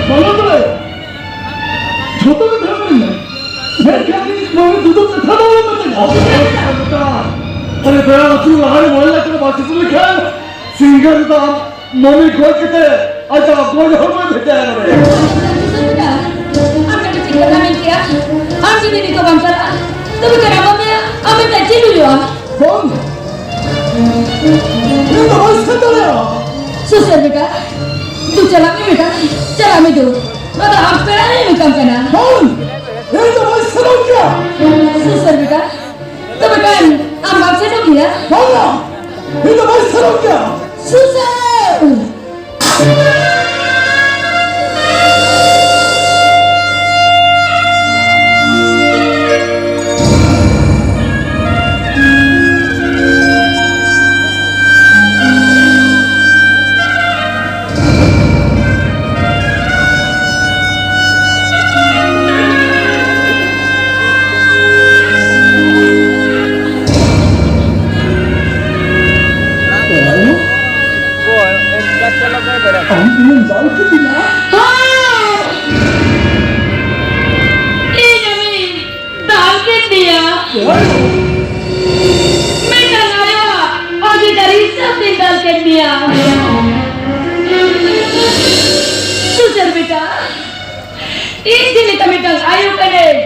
ᱵᱟᱝᱟ ᱵᱚᱞᱮ, ᱡᱷᱚᱛᱚ ᱠᱟᱛᱷᱟ ᱢᱮᱱᱟᱜᱼᱟ᱾ ᱢᱮᱱᱠᱷᱟᱱ ᱤᱧ ᱢᱟᱢᱤ ᱫᱩ ᱫᱚ ᱠᱟᱛᱷᱟ ᱵᱟᱝ ᱢᱮᱛᱟᱧᱟ᱾ ᱟᱨᱮ ᱵᱮᱲᱟ ᱟᱹᱪᱩᱨ ᱞᱟᱦᱟᱨᱮ ᱢᱚᱬᱮ ᱞᱟᱠᱷ ᱴᱟᱠᱟ ᱵᱟᱝ ᱥᱮᱴᱮᱨ ᱞᱮᱠᱷᱟᱱ ᱥᱤᱝᱜᱟᱨ ᱫᱚ ᱟᱢ ᱢᱟᱢᱤ ᱜᱚᱡ ᱠᱟᱛᱮ ᱟᱡᱟᱜ ᱜᱚᱡ ᱦᱚᱲᱢᱚᱭ ᱵᱷᱮᱡᱟᱭᱟ ᱱᱚᱰᱮ᱾ ᱥᱩᱥᱟᱹᱨ ᱵᱮᱴᱟ, ᱟᱢ ᱫᱚ ᱪᱮᱫ ᱠᱟᱛᱷᱟ ᱢᱮᱱ ᱠᱮᱜᱼᱟ? ᱟᱢ ᱡᱩᱫᱤ ᱱᱤᱛᱚᱜ ᱵᱟᱢ ᱪᱟᱞᱟᱜᱼᱟ, ᱛᱚᱵᱮ ᱠᱷᱟᱱ ᱟᱢ ᱢᱟᱢᱤᱭᱟᱜ ᱟᱢ ᱢᱮᱱᱛᱮ ᱪᱮᱫ ᱦᱩᱭᱩᱜᱼᱟ? ᱵᱟᱝ, ᱤᱧ ᱫᱚ ᱵᱟᱹᱧ ᱥᱮᱱ ᱫᱟᱲᱮᱭᱟᱜᱼᱟ᱾ ᱥᱩᱥᱟᱹᱨ ᱵᱮᱴᱟ, ᱫᱩ ᱪᱟᱞᱟᱜ ᱢᱮ ᱵᱮᱴᱟ, ᱪᱟᱞᱟᱜ ᱢᱮ ᱫᱩ᱾ ᱱᱚᱣᱟ ᱫᱚ ᱟᱢ ᱯᱮᱲᱟ ᱦᱚᱸᱭ ᱢᱮᱛᱟᱢ ᱠᱟᱱᱟ᱾ ᱵᱟᱝ, ᱤᱧ ᱫᱚ ᱵᱟᱹᱧ ᱥᱮᱱᱚᱜ ᱜᱮᱭᱟ᱾ ᱥᱩᱥᱟᱹᱨ ᱵᱮᱴᱟ, ᱛᱚᱵᱮ ᱠᱷᱟᱱ ᱟᱢ ᱵᱟᱢ ᱥᱮᱱᱚᱜ ᱜᱮᱭᱟ? ᱵᱟᱝᱟ, ᱤᱧ ᱫᱚ ᱵᱟᱹᱧ ᱥᱮᱱᱚᱜ ᱜᱮᱭᱟ᱾ ᱥᱩᱥᱟᱹᱨ! ᱟᱢ ᱤᱧᱮᱢ ᱫᱟᱞ ᱠᱤᱫᱤᱧᱟ? ᱦᱮᱸ! ᱤᱧ ᱟᱢᱤᱧ ᱫᱟᱞ ᱠᱮᱫ ᱢᱮᱭᱟ᱾ ᱢᱮᱱᱠᱷᱟᱱ ᱟᱭᱳᱣᱟᱜ ᱚᱫᱷᱤᱠᱟᱨ ᱦᱤᱥᱟᱹᱵ ᱛᱮᱧ ᱫᱟᱞ ᱠᱮᱫ ᱢᱮᱭᱟ᱾ ᱥᱩᱥᱟᱹᱨ ᱵᱮᱴᱟ, ᱤᱧ ᱪᱮᱫ ᱞᱮᱠᱟ ᱢᱤᱫᱴᱟᱝ ᱟᱭᱳ ᱠᱟᱹᱱᱟᱹᱧ,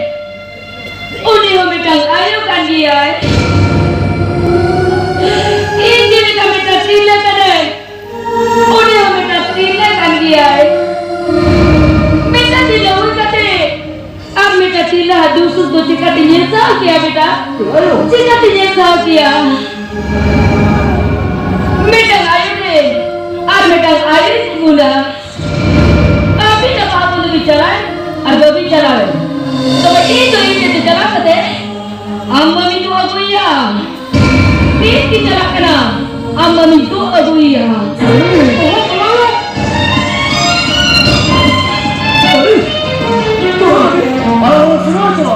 ᱩᱱᱤ ᱦᱚᱸ ᱢᱤᱫᱴᱟᱝ ᱟᱭᱳ ᱠᱟᱱ ᱜᱮᱭᱟᱭ᱾ ᱤᱧ ᱪᱮᱫ ᱞᱮᱠᱟ ᱢᱤᱫᱴᱟᱝ ᱛᱤᱨᱞᱟᱹ ᱠᱟᱹᱱᱟᱹᱧ, ᱩᱱᱤ ᱦᱚᱸ ᱢᱤᱫᱴᱟᱝ ᱛᱤᱨᱞᱟᱹ ᱠᱟᱱ ᱜᱮᱭᱟᱭ᱾ ᱢᱤᱫᱴᱟᱝ ᱛᱤᱨᱞᱟᱹ ᱦᱩᱭ ᱠᱟᱛᱮ ᱪᱤᱠᱟᱹᱛᱮ ᱧᱮᱞ ᱥᱟᱦᱟᱣ ᱠᱮᱭᱟ? ᱢᱤᱫᱴᱟᱝ ᱟᱭᱳ ᱨᱮ ᱟᱨ ᱢᱤᱫᱴᱟᱝ ᱟᱭᱳ ᱨᱮ ᱛᱤᱸᱜᱩᱱᱟ᱾ ᱟᱹᱵᱤᱱ ᱟᱯᱟ ᱟᱹᱯᱩᱱ ᱫᱚᱵᱤᱱ ᱪᱟᱞᱟᱣᱮᱱ ᱟᱨ ᱵᱟᱹᱵᱤᱱ ᱪᱟᱞᱟᱣᱮᱱ, ᱛᱚᱵᱮ ᱤᱧ ᱫᱚ ᱤᱧ ᱛᱮ ᱪᱟᱞᱟᱣ ᱠᱟᱛᱮ ᱟᱢ ᱢᱟᱢᱤᱧ ᱫᱩᱜ ᱟᱹᱜᱩᱭᱮᱭᱟ᱾ ᱛᱤᱥ ᱜᱮ ᱪᱟᱞᱟᱜ ᱠᱟᱱᱟ, ᱟᱢ ᱢᱟᱢᱤᱧ ᱫᱩᱜ ᱟᱹᱜᱩᱭᱮᱭᱟ᱾ ᱚᱦᱚ, ᱵᱟᱵᱟ᱾